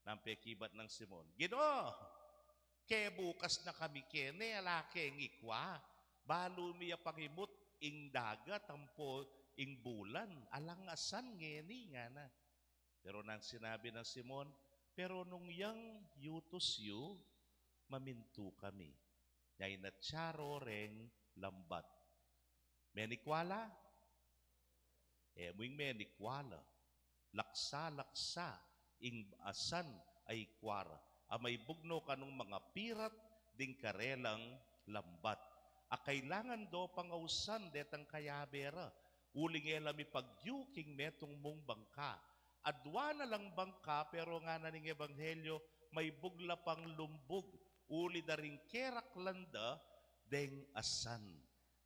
Nang pekibat nang Simon, "Ginu, kebukas na kami keni, ala keng ikwa. Balu mi ya pangimut ing dagat ampo ing bulan, alang asan ngeni," ngana. Pero nang sinabi nang Simon, "Pero nung yang yutus yu, mamintu kami." Nya inatsa ro reng lambat. Menikwa la? E mu ing menikwa la. Laksa-laksa ing asan a ikwa ra, a maibug no kanung mangapirat ding karelang lambat. A kailangan do pang ausan detang kayabe ra, uling e la mipagyu king metung mung bangka. Adwa na lang bangka, pero ngana ning ebanghelyo, maibug la pang lumbug, uli da ring keraklan da deng asan.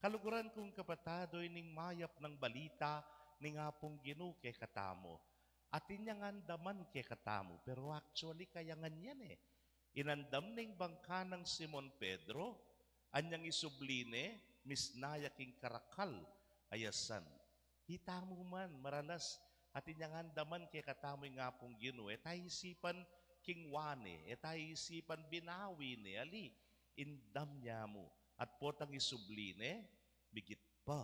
Kaluguran kung kapatad, o ining mayap nang balita ning Apung Ginu kekatamu. Atin yang andaman kekatamu, pero actually, kaya ngan yan e. Inandam ne ing bangka nang Simon Pedro, anyang isubli ne, misna ya king karakal a asan. Itamu man, maralas, atin yang andaman kekatamu ing Apung Ginu, e ta isipan king wa ne, e ta isipan binawi ne, ali, indam ya mu, at potang isubli ne, migit pa,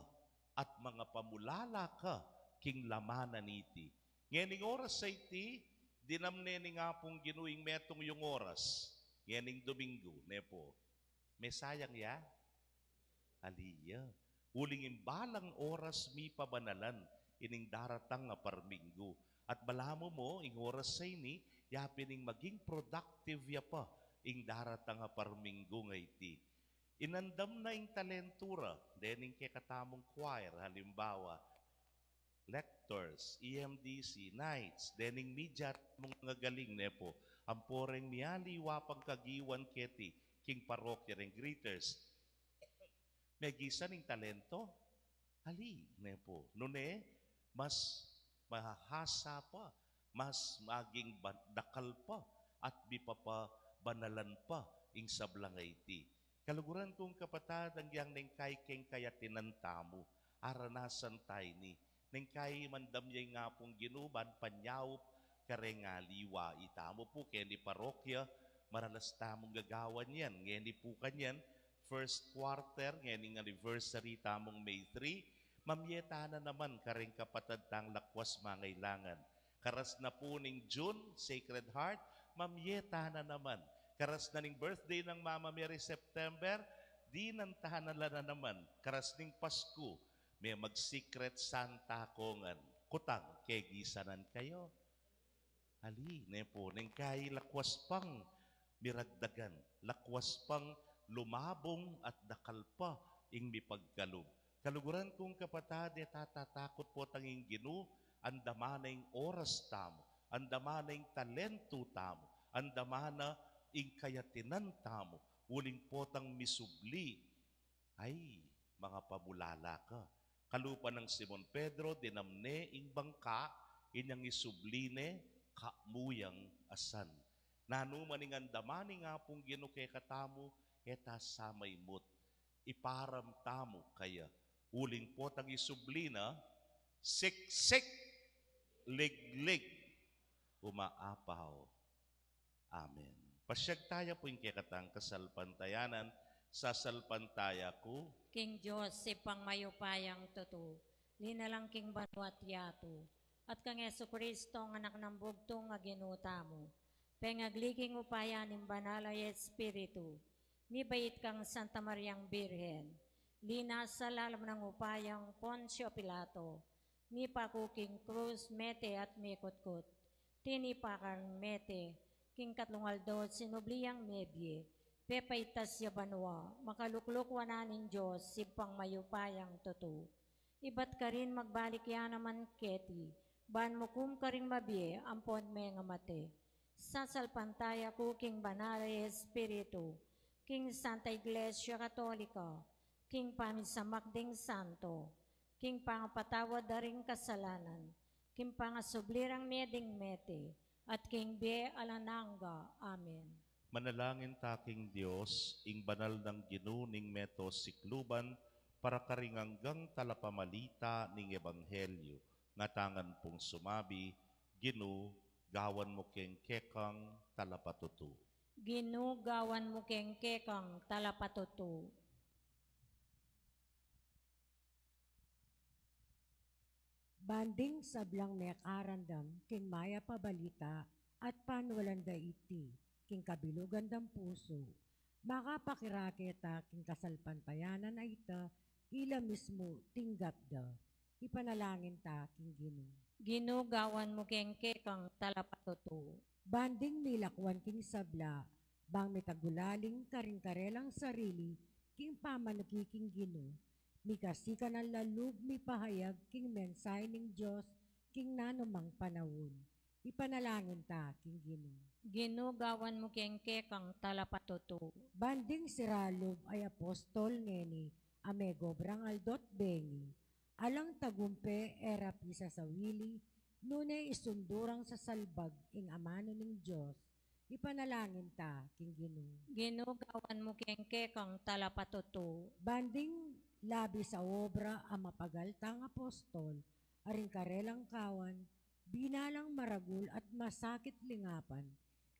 at mangapamulala ka king laman na niti. Ngening oras a iti, dinam ne ning Apung Ginu ing metung yung oras, ngening Domingo, ne pu. Mesayang ya? Ali ya. Uling ing balang oras mipabanalan ining daratang a parminggu. At balamu mo, ing oras a ini, yapin ing maging productive ya pa ing daratang a parminggu nga iti. Inandam na ing talentu ra, dening kekatamung choir, halimbawa, lectors, E M D C, knights, dening media mung ngagaling, ne pu. Ampo reng mialiwa pang kagiwan keti king parokya, reng greeters, megisan ing talento. Ali, ne pu. Nune, mas mahahasa pa, mas maging ba-, dakal pa, at mipapabanalan pa ing sablang a iti. Kaluguran kung kapatad, agyang neng kai keng kayatinan tamu, aranasan ta ini. Neng kai mandam ya ing Apung Ginu ban panyaup kareng aliwa. Itamu pu keni parokya, maralas tamung gagawan yan. Ngeni pu kanyan, first quarter, ngening anniversary tamung May three, mamye ta na naman kareng kapatad tang lakwas mangailangan. Karas na pu ning June, Sacred Heart, mamye ta na naman. Karas na ning birthday nang Mama Mary, September, dinan ta na la na naman. Karas ning Pasku, me mag-Secret Santa kongan. Kutang, kegisanan kayu. Ali, ne pu, neng kai lakwas pang miragdagan, lakwas pang lumabung at dakal pa ing mipagkalub. Kaluguran kung kapatad, e tatatakut potang ing Ginu, andama na ing oras tamu, andama na ing talentu tamu, andama na ing kayatinan tamu, uling potang misubli. Ay, mangapamulala ka. Kalupa nang Simon Pedro, dinamne ing bangka, inyang isubli ne, kamu yang asan. Nanu man ing andama ning Apung Ginu kekatamu, e ta samaymut. Iparam tamu kaya. Uling potang isubli na, siksik, liglig, umaapaw. Amen. Pasyag taya pu ing kekatang kasalpantayanan, sasalpantaya ku. King Dios, Ibpang mayupayang tutu, linalang king banua't yatu, at kang Jesucristo, a Anak nang bugtung a Ginu tamu, pengagli king upaya ning Banal a Espiritu, mibait kang Santa Mariang Birhen, linasa lalam nang upayang Poncio Pilato, mipaku king krus, mete at mikutkut. Tinipa kang mete, king katlung aldo sinubli yang mebie, pepaitas ya banua, makalukluk wanan ning Dios, Ibpang mayupayang tutu. Ibat karin magbalik ya naman keti, ban mukum karing mabie ampon mengamate. Sasalpantaya ku king Banal a Espiritu, king Santa Iglesia Katolika, king pamisamak ding santo, king pangapatawad da ring kasalanan, king pangasubli rang mie ding mete, at king bie alang angga. Amen. Manalangin ta king Dios, ing banal nang Ginu ning meto sikluban, para karing anggang talapamalita ning ebanghelyu, ngatangan pung sumabi, Ginu, gawan mu keng kekang talapatutu. Ginu, gawan mu keng kekang talapatutu. Ban ding sablang mekarandam king mayap a balita at panualan da iti king kabilugan dang pusu, makapakirake ta king kasalpantayanan a ita, ila mismu tinggap da. Ipanalangin ta king Ginu. Ginu, gawan mu keng kekang talapatutu. Ban ding milakwan king sabla, bang mitagulaling karing karelang sarili king pamanuki king Ginu, mikasikan a lub mipahayag king mensahe ning Dios king nanumang panaun. Ipanalangin ta king Ginu. Ginu, gawan mu keng kekang talapatutu. Ban ding sira lub a apostol ngeni a megobrang aldo't bengi, alang tagumpe e ra pisasawili, nune isundu rang sasalbag ing amanu ning Dios. Ipanalangin ta king Ginu. Ginu, gawan mu keng kekang talapatutu. Ban ding labis a obra a mapagal tang apostol, a ring karelang kawan, binalang maragul at masakit lingapan,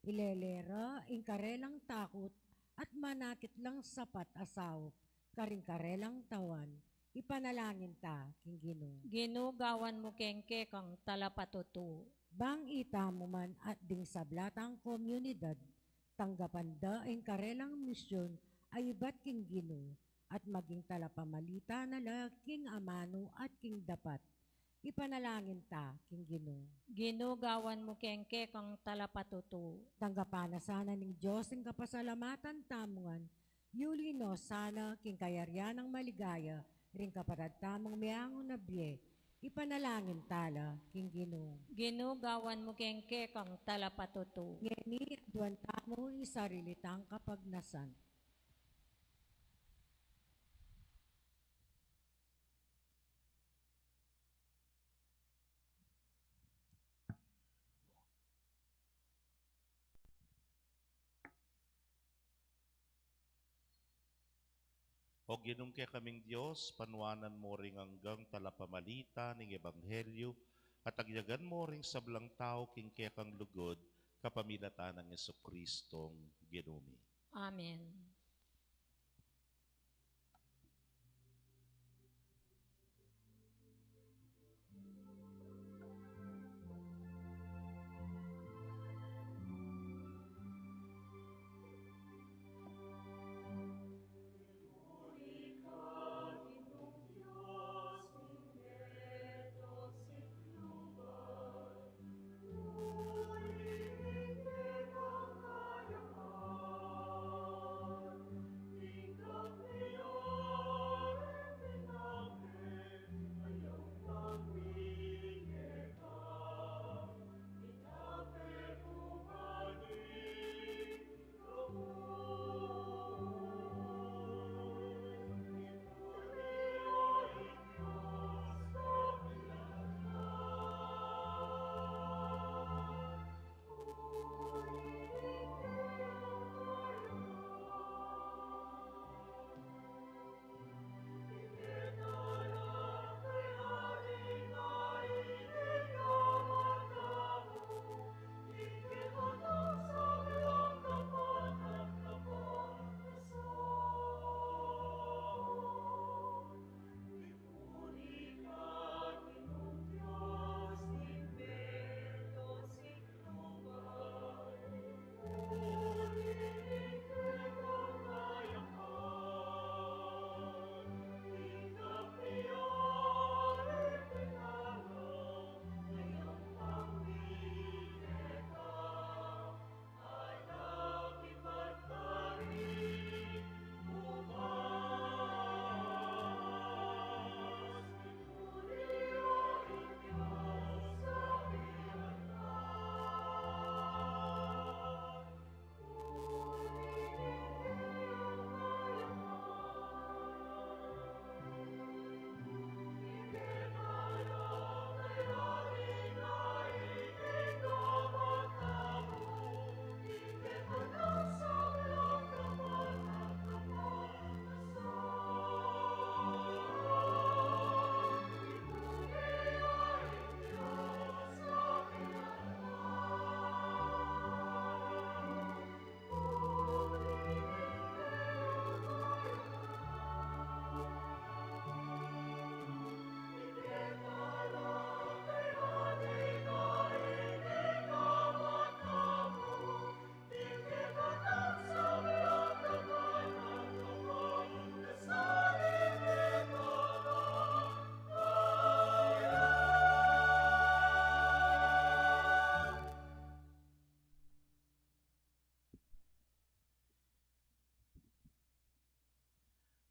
ilele ra ing karelang takut at manakit lang sapat a saup karing karelang tawan. Ipanalangin ta king Ginu. Ginu, gawan mu keng kekang talapatutu. Bang itamu man at ding sabla tang komunidad, tanggapan da ing karelang misyun a ibat king Ginu, at maging talapamalita na la king amanu at king dapat. Ipanalangin ta king Ginu. Ginu, gawan mu keng kekang talapatutu. Tanggapan na sana ning Dios ing kapasalamatan tamu ngan, yuli no sana king kayarian nang maligaya ring kapatad tamung meangu na bie. Ipanalangin ta la king Ginu. Ginu, gawan mu keng kekang talapatutu. Ngeni, aduan tamu ing sarili tang kapagnasan. O Ginung kekaming Dios, panuanan mu ring anggang talapamalita ning ebanghelyu, at agyagan mu ring sablang tau king kekang lugud, kapamilatan nang Jesucristong Ginu mi. Amen.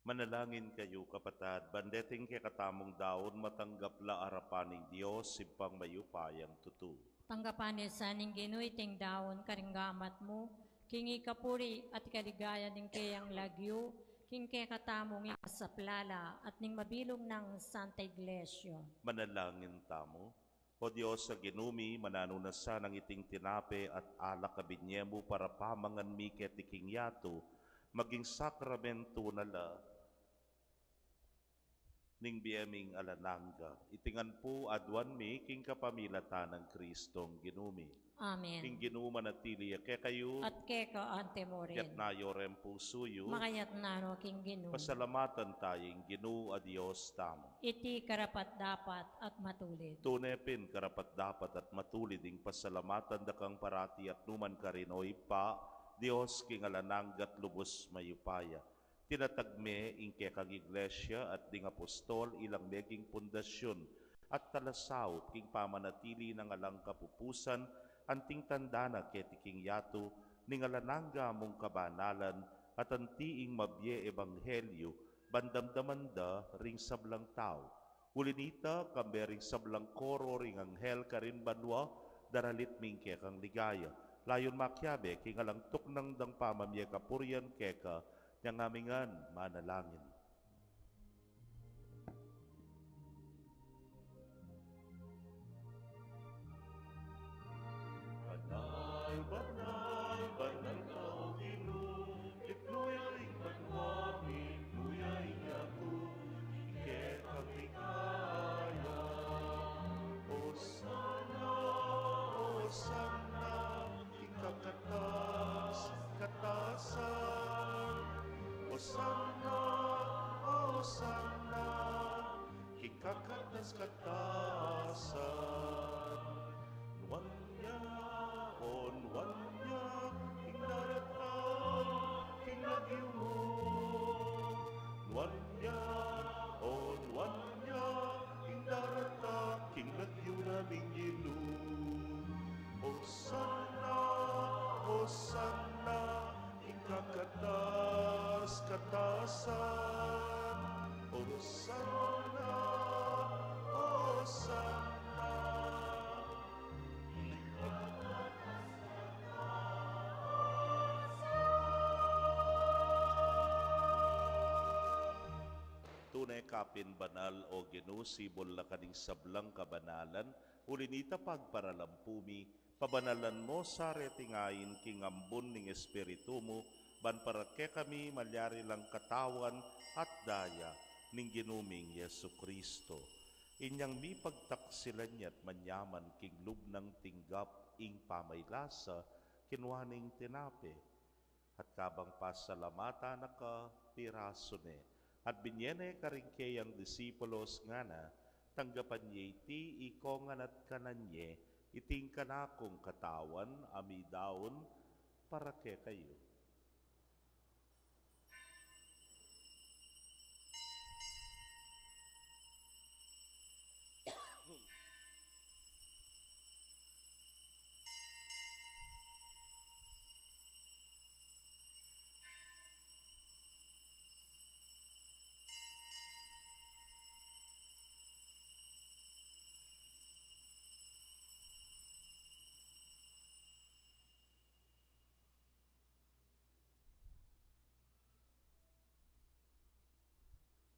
Manalangin kayu, kapatad, ban deting kekatamung daun matanggap la arapan ning Dios, Ibpang mayupayang tutu. Tanggapan ne sa ning Ginu iting daun karing gamat mu, king ikapuri at ikaligaya ning keyang lagyu, king kekatamung ikasaplala at ning mabilug nang Santa Iglesia. Manalangin tamu. O Dios a Ginu mi, mananu na sanang iting tinape at alak a binie mu para pamangan mi keti king yatu, maging sakramentu na la ning bie ming alang angga. Iti ngan pu aduan mi king kapamilatan nang Kristong Ginu mi. Amen. Ing Ginu manatili ya kekayu. At keka antimurin. Itas yu reng pusu yu. Makaitas no king Ginu. Pasalamatan taya ing Ginu a Dios tamu. Iti karapat-dapat at matulid. Tune pin karapat-dapat at matulid ing pasalamatan da kang parati at nukarin man, O Ibpa, Dios king alang angga at lubus mayupaya. Tinatag me ing kekang Iglesia at ding apostol ilang meging pundasyun at talasaup king pamanatili nang alang kapupusan, anting tanda na keti king yatu ning alang angga mung kabanalan, at anti ing mabie ebanghelyu ban damdaman da ring sablang tau. Uli nita, kambe ring sablang koro ring anghel karin banua, daralit mi ing kekang ligaya. Layun makiabe king alang tuknang dang pamamie kapurian keka, nyang ami ngan manalangin. Banal, banal, banal ka, O Ginu, king lupang banua, king lupang yatu, ing kekang ligaya. Osana, Osana, king kakatas-katasan. Osana, Osana, king kakatas-katasan. Nuan ya, o nuan ya, ing daratang king lagyu mu. Nuan ya, o nuan ya, ing daratang king lagyu na ning Ginu. Osana, Osana, ing kakatas-katasan. Osana, Osana. Tune ka pin banal, O Ginu, sibul la ka ning sablang kabanalan, uli nita pagparalampu mi, pabanalan mo sa reting ain king ambun ning Espiritu mu, ban para kekami malyari lang katawan at daya ning Ginu ming Jesucristo. Inyang mipagtaksilan ya't manyaman king lub nang tinggap ing pamaylasa, kinua ne ing tinape, at kabang pasalamatan na ka, pirasu ne, at binie ne karing keyang disipulos ngana, tanggapan ye iti ikongan at kanan ye, iti ing kanakung katawan a midaun para kekayu.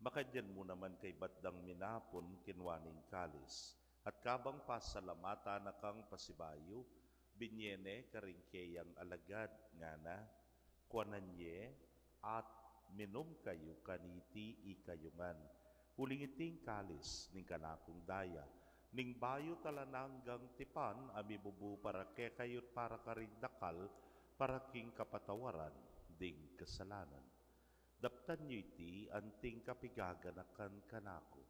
Makanyan mu naman kaybat dang minapun, kinua ne ing kalis, at kabang pasalamatan na kang pasibayu, binie ne karing keyang alagad, ngana, kuanan ye at minum kayu kaniti ikayu ngan. Uling iti ing kalis ning kanakung daya, ning bayu at alang anggang tipan a mibubu para kekayu't para karing dakal, para king kapatawaran ding kasalanan. Daptan yu iti anting kapigaganakan kanaku.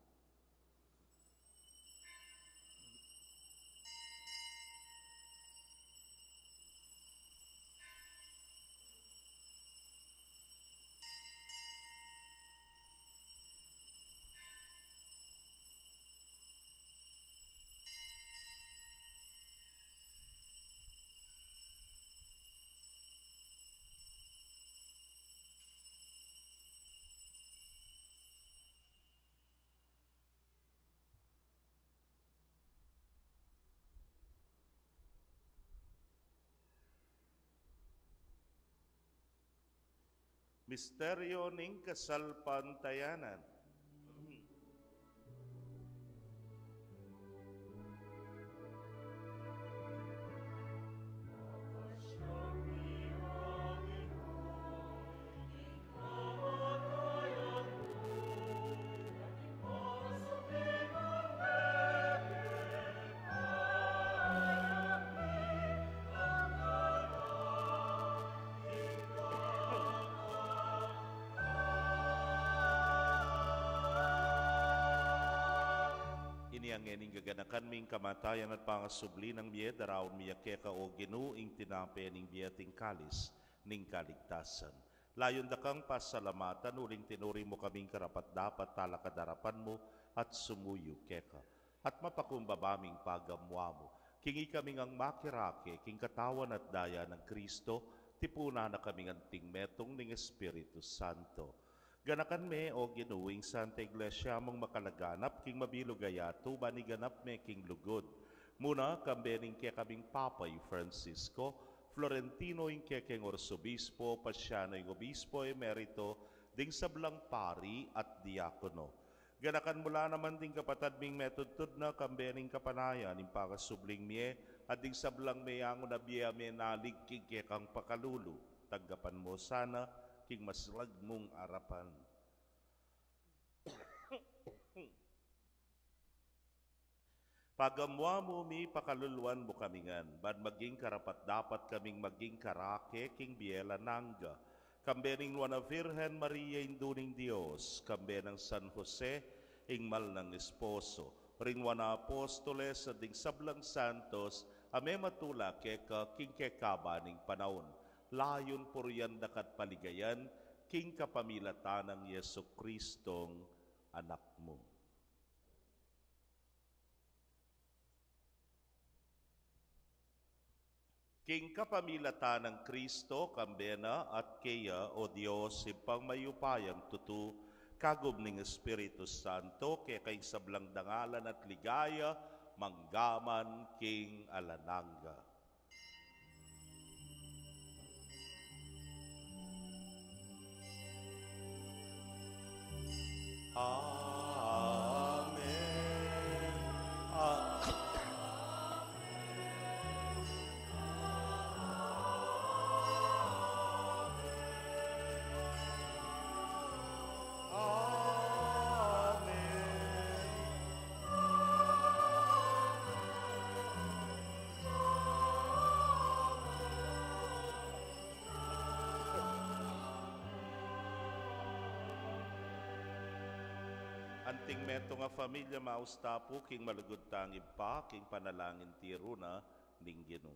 Misteryo ning kasalpantayanan. Ini ngeni ing gaganakan mi, ing kamatayan at pangasubli nang mie, daraun mi ya keka, O Ginu, ing tinape ning bie at ing kalis ning kaligtasan. Layun da kang pasalamatan uling tinuring mu kaming karapat-dapat talakad king arapan mu at sumuyu keka. At mapakumbaba ming pagamuamu, king ikami ngang makirake king katawan at daya nang Kristo, tipunan na kami ngan anting metung ning Espiritu Santo. Ganakan me, O Ginu, ing Santa Iglesia mung makalaganap king mabilug a yatu, ban iganap me king lugud. Muna, kambe ning kekaming Papa i Francisco, Florentino ing kekeng Arsobispo, Paciano ing Obispo Emerito, ding sablang pari at diakono. Ganakan mu la naman ding kapatad ming metudtud na, kambe ning kapanayan ning pangasubling mie, at ding sablang meyangu na bie a menalig king kekang pakalulu. Tanggapan mu sana king maslag mung arapan. Pagamuamu mi, pakaluluan mu kami ngan, ban maging karapat-dapat kaming maging karake king bie alang angga. Kambe ning Nuan a Virgen Maria, Indu ning Dios, kambe nang San Jose, ing mal nang esposo, ring Nuan a Apostoles, at ding sablang santos a mematula keka king kekaban ning panaun. Layun purian daka at paligayan king kapamilatan nang Jesucristong Anak mu. King kapamilatan nang Kristo, kambe na at keya, O Dios, Ibpang mayupayang tutu, kagum ning Espiritu Santo, keka ing sablang dangalan at ligaya, manggaman king alang angga. Amen. A- Amen. Anting metung a familia, maus ta pu king malugud tang Ibpa, king panalangin tiru na ning Ginu.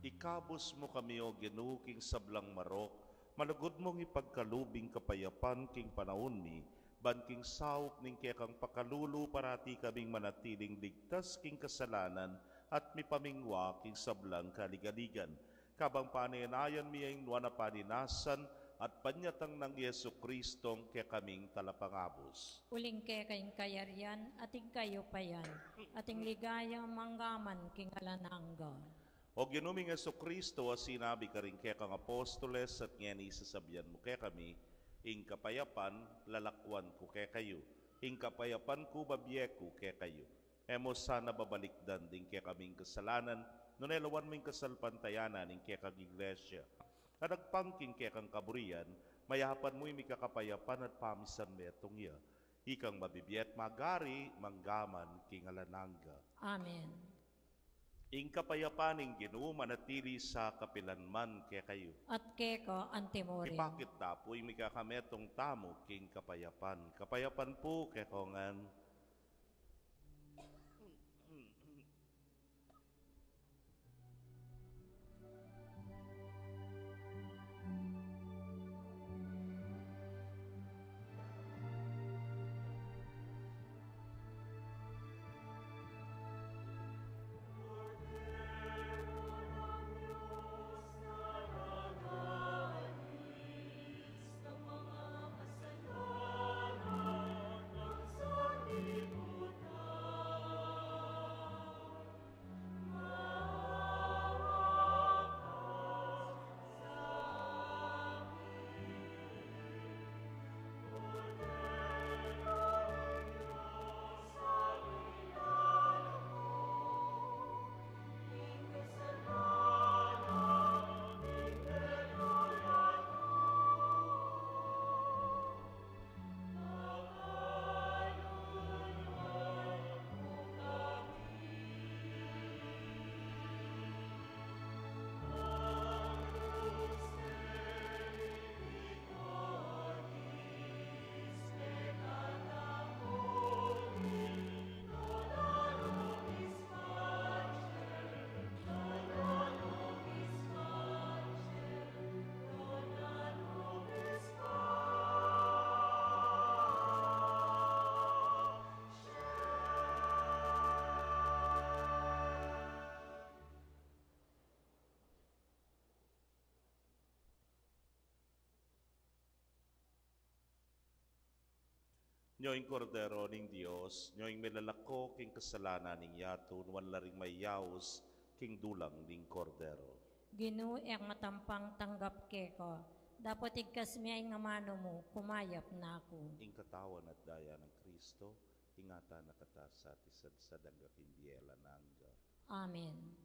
Ikabus mu kami, O Ginu, king sablang marok, malugud mung ipagkalub ing kapayapan king panaun mi, ban king saup ning kekang pakalulu parati kaming manatiling ligtas king kasalanan at mipamingwa king sablang kaligaligan. Kabang panenayan mi ing nuan a paninasan at panyatang nang Jesucristong kekaming talapangabus. Uling keka ing kayarian, at ing kayupayan, at ing ligaya manggaman king alang angga. O Ginu ming Jesucristo, a sinabi karing kekang apostoles, at ngeni sasabian mu kekami, ing kapayapan lalakwan ku kekayu, ing kapayapan ku babie ku kekayu. E mu sana babalikdan ding kekaming kasalanan, nune lawan mu ing kasalpantayanan ning kekang Iglesia. At agpang king kekang kaburian, mayapan mu ing mikakapayapan at pamisan metung ya. Ikang mabibie at magari, manggaman king alang angga. Amen. Ing kapayapan ning Ginu manatili sa kapilan man kekayu. At keka antimurin. Ipakit ta pu ing mikakametung tamu king kapayapan. Kapayapan pu kekongan. Nyo ing Kordero ning Dios, nyo ing milalako king kasalanan ning yatu, nuan la ring mayaus king dulang ning Kordero. Ginu, e ku matampang tanggap keka, dapot igkas mu ing amanu mu, kumayap na ku. Ing katawan at daya nang Kristo, ingatan na kata sa at isadsad angga king bie alang angga. Amen.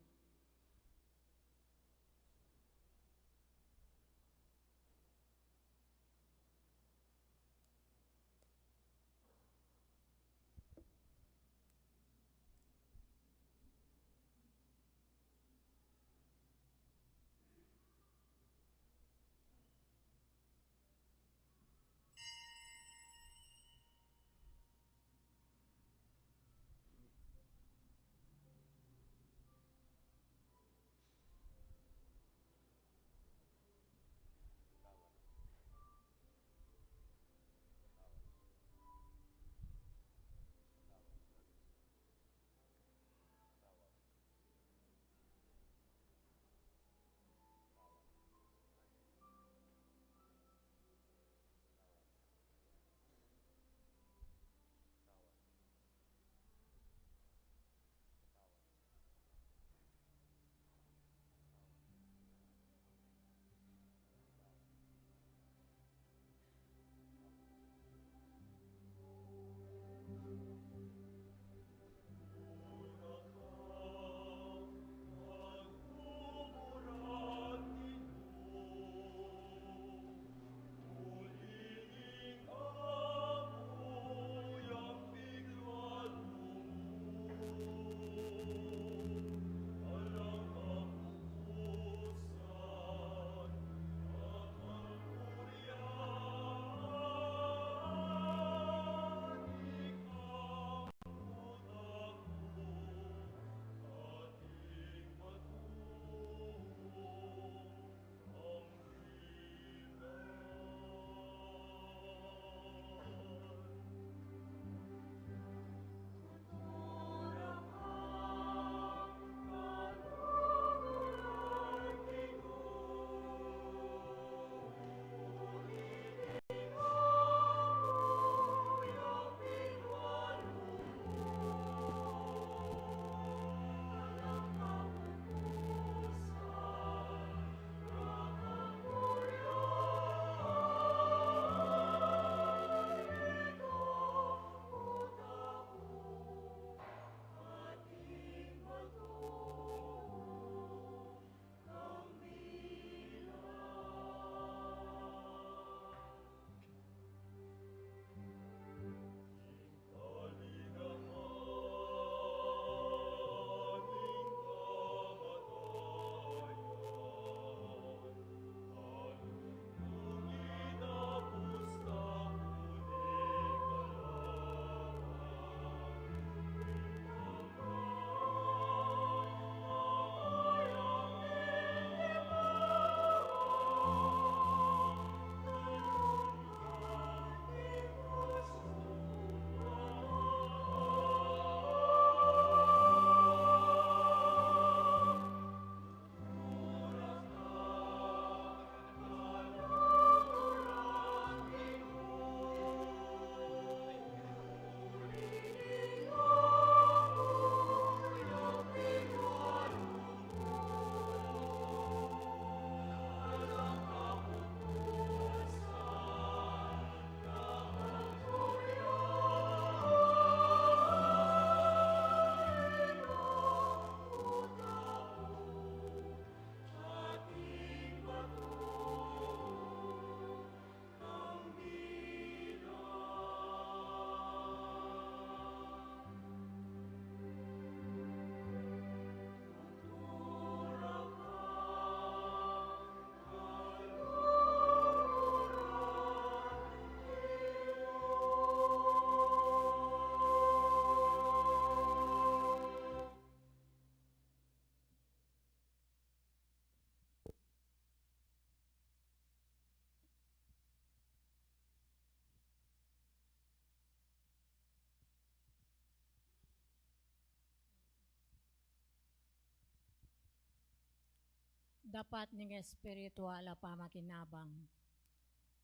Dapat ning espiritual a pamakinabang.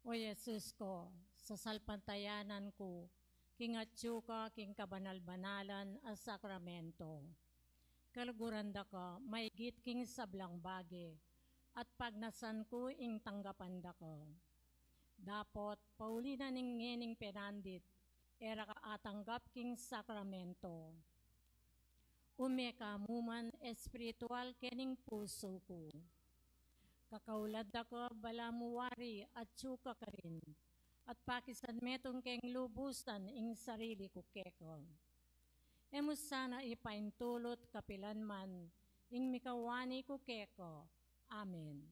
O Jesus ko, sasalpantayanan ku king atyu ka king kabanal-banalan a sakramento. Kaluguran da ka maigit king sablang bage, at pagnasan ku ing tanggapan da ka. Dapot pauli na ning ngening penandit, e ra ka atanggap king sakramento. Ume ka mu man espiritual kening pusu ku. Kakaulad da ka balamu wari atyu ka karin, at pakisan metung keng lubusan ing sarili ku keka. E mu sana ipaintulut kapilan man ing mikawani ku keka. Amen.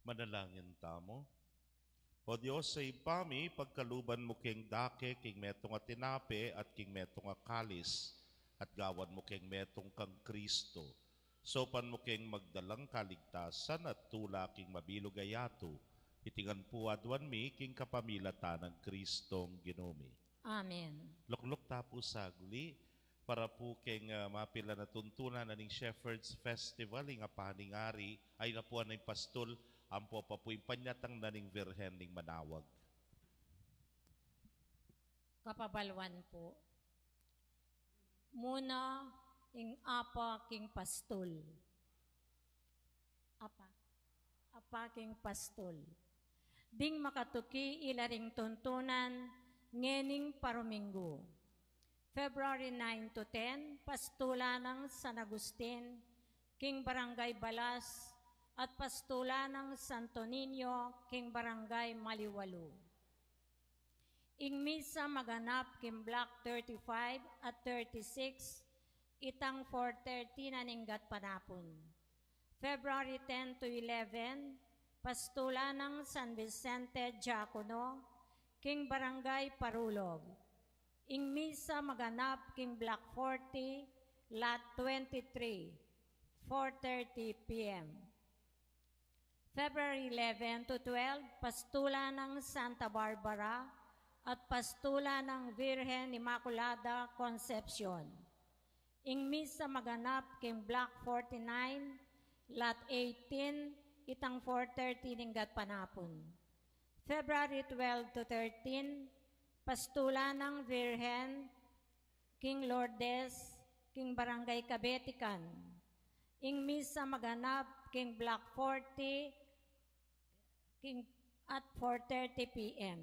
Manalangin tamu. O Dios a Ibpa mi, pagkaluban mu keng dake king metung a tinape at king metung a kalis, at gawan mu keng metung kang Kristo. Saupan mu keng magdalang kaligtasan at tula king mabilug a yatu. Iti ngan pu aduan mi king kapamilatan nang Kristong Ginu mi. Amen. Lukluk ta pu sagli, para pu keng, ah, mapilan a tuntunan na ning Shepherd's Festival, ing apaning ari, ay na pu a ning pastul, ampo pa pu ing panyatang na ning Virgen ning Manawag. Kapabaluan pu. Muna ing apa king pastul. Apa, apa king pastul. Ding makatuki ila ring tuntunan ngening paruminggu. February nine to ten, pastulan nang San Agustin, king Barangay Balas, at pastulan nang Santo Niño, king Barangay Maliwalu. Ing misa maganap king Block thirty-five at thirty-six, itang four thirty na ning gatpanapun. February ten to eleven, pastulan nang San Vicente Diacono, king Barangay Parulog. Ing misa maganap king Block forty, Lot twenty-three, four thirty P M. February eleven to twelve, pastulan nang Santa Barbara at pastulan nang Virgen Inmaculada Concepcion. Ing misa maganap king Block forty-nine, Lot eighteen, itang four thirty ning gatpanapun. February twelve to thirteen, pastulan nang Virgen king Lourdes, king Barangay Cabetican. Ing misa maganap king Block forty, king, at four thirty P M.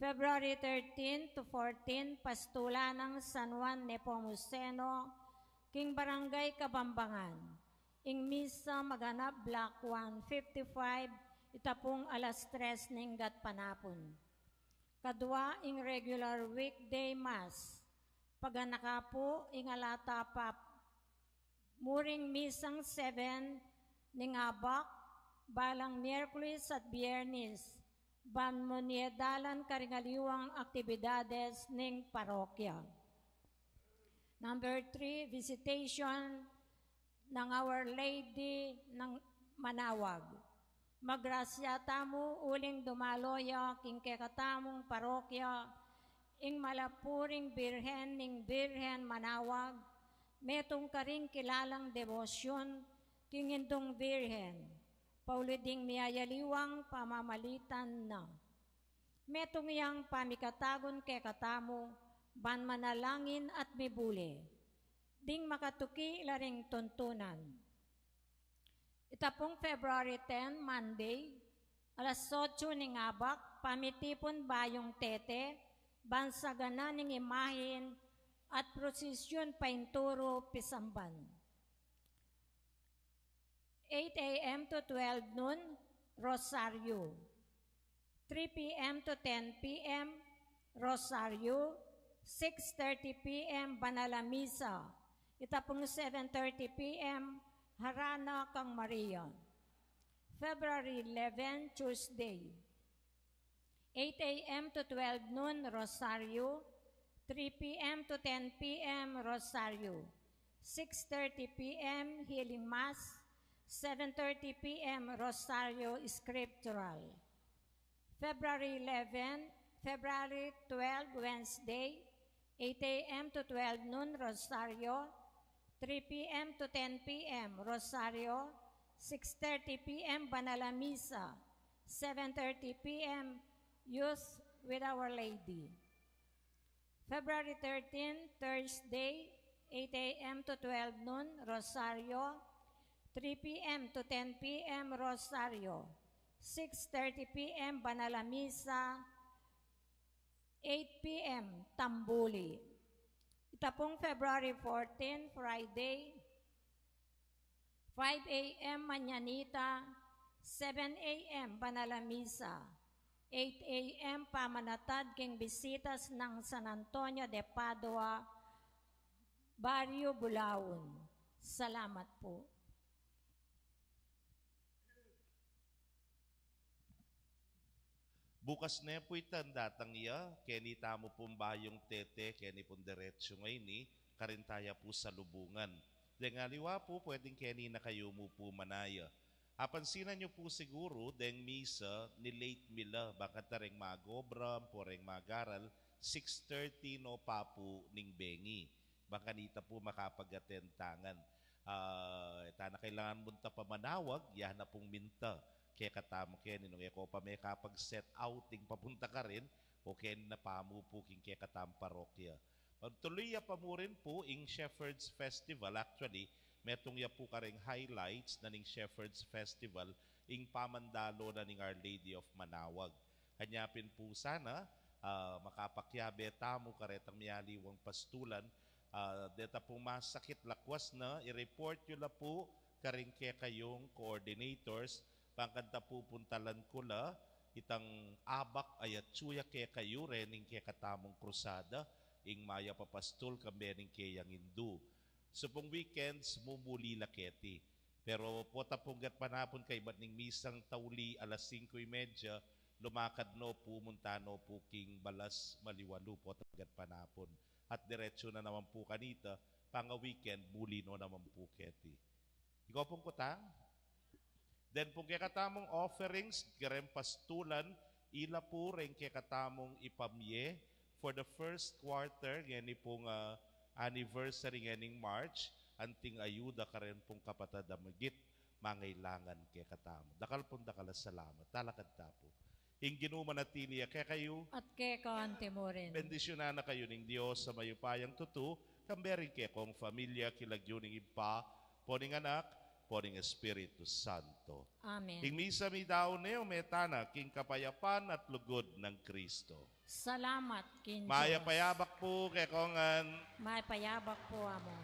February thirteen to fourteen, pastulan nang San Juan Nepomuceno, king Barangay Kabambangan. Ing misa maganap Block one fifty-five, itapung alas tres ning gatpanapun. Kadua, ing regular weekday mass. Paganaka pu ing ala ta pa muring misang seven ning abak, balang Miyerkules at Biyernes, ban mu ne dalan karing aliwang aktibidades ning parokya. Number three, visitation nang Our Lady ng Manawag. Magrasya tamu uling dumalo ya king kekatamung parokya, ing malapuring Birhen ning Birhen Manawag, metung karing kilalang debosyun king Indung Birhen, pauli ding miyayaliwang pamamalitan na. Metung yang pamikatagun kekatamu, ban manalangin at mibule. Ding makatuki la ring tuntunan. Itapung February ten, Monday, alas otso ning abak, pamitipun Bayung Tete, ban sagana ning imahin at prosesyon painturu pisamban. Eight A M to twelve noon, Rosario. Three P M to ten P M, Rosario. Six thirty P M, Banal a Misa. Itapung seven thirty P M, Harana kang Maria. February eleven, Tuesday. Eight a m to twelve noon, Rosario. Three p m to ten p m, Rosario. Six thirty p m, Healing Mass. Seven thirty p m, Rosario Scriptural. February eleven, February twelve, Wednesday, eight a m to twelve noon, Rosario, three p m to ten p m, Rosario, six thirty p m, Banal a Misa, seven thirty p m, Youth with Our Lady. February thirteen, Thursday, eight a m to twelve noon, Rosario, three p m to ten p m, Rosario, six thirty p m, Banal a Misa, eight p m, Tambuli. Ita pung February fourteen, Friday, five a m, Mañanita, seven a m, Banal a Misa, eight a m, pamanatad king bisitas ng San Antonio de Padua, Barrio Bulaon. Salamat po. Bukas ne pu itang datang ya, keni tamu pung bayung tete, keni pung diretsu ngeni, karin taya pu salubungan. Deng aliwa pu, pwedeng keni na kayu mu pu manaya. Apansinan yu pu siguru, deng misa, ni-late mi la, bang kanita reng mag-obra, ampo reng mag-aral, six thirty no pa pu ning bengi. Bang kanita pu makapag-attend tangan. Ah, e ta na kailangan munta pa manawag, ya na pung minta kekatamu keni, nung e ko pa mekapag-set out ing papunta karin, o keni na pamu pu king kekatamung parokya. Magtuloy ya pa mu rin pu ing Shepherd's Festival. Actually, metung ya pu kareng highlights na ning Shepherd's Festival, ing pamandalo na ning Our Lady of Manawag. Kanya pin pu sana, ah, makapakiabe tamu karetang mialiwang pastulan, ah, deta pung masakit lakwas na, i-report yu la pu karing kekayung coordinators, bang kanita pu puntalan ku la itang abak a atyu ya kekayu rening kekatamung krusada, ing mayap a pastul kambe ning keyang Indu. Supung weekends, mumuli la keti. Pero pota pung gatpanapun kaybat ning misang tauli alas singko y medya, lumakad no pu, munta no pu king balas maliwalu, pota pung gatpanapun. At diretsu na naman pu kanita, panga weekend, muli no naman pu keti. Ikaw pung kutang? Then pung kekatamung offerings, kareng pastulan, ila pu reng kekatamung ipamye for the first quarter, ngeni pung, ah, anniversary ngening March, anting ayuda karen pung kapatad a migit mangailangan kekatamu. Dakal pung dakal a salamat. Talakad ta pu. Ing Ginu manatili ya kekayu. At keka anti mu rin. Bendisyunan na kayu ning Dios a mayupayang tutu, kambe ring kekong familia, king lagyu ning Ibpa, ampo ning Anak, ampo ning Espiritu Santo. Amen. Ing misa midaun ne, ume tana king kapayapan at lugud nang Kristo. Salamat king Dios. Mayap a yabak pu kekongan. Mayap a yabak pu, Among.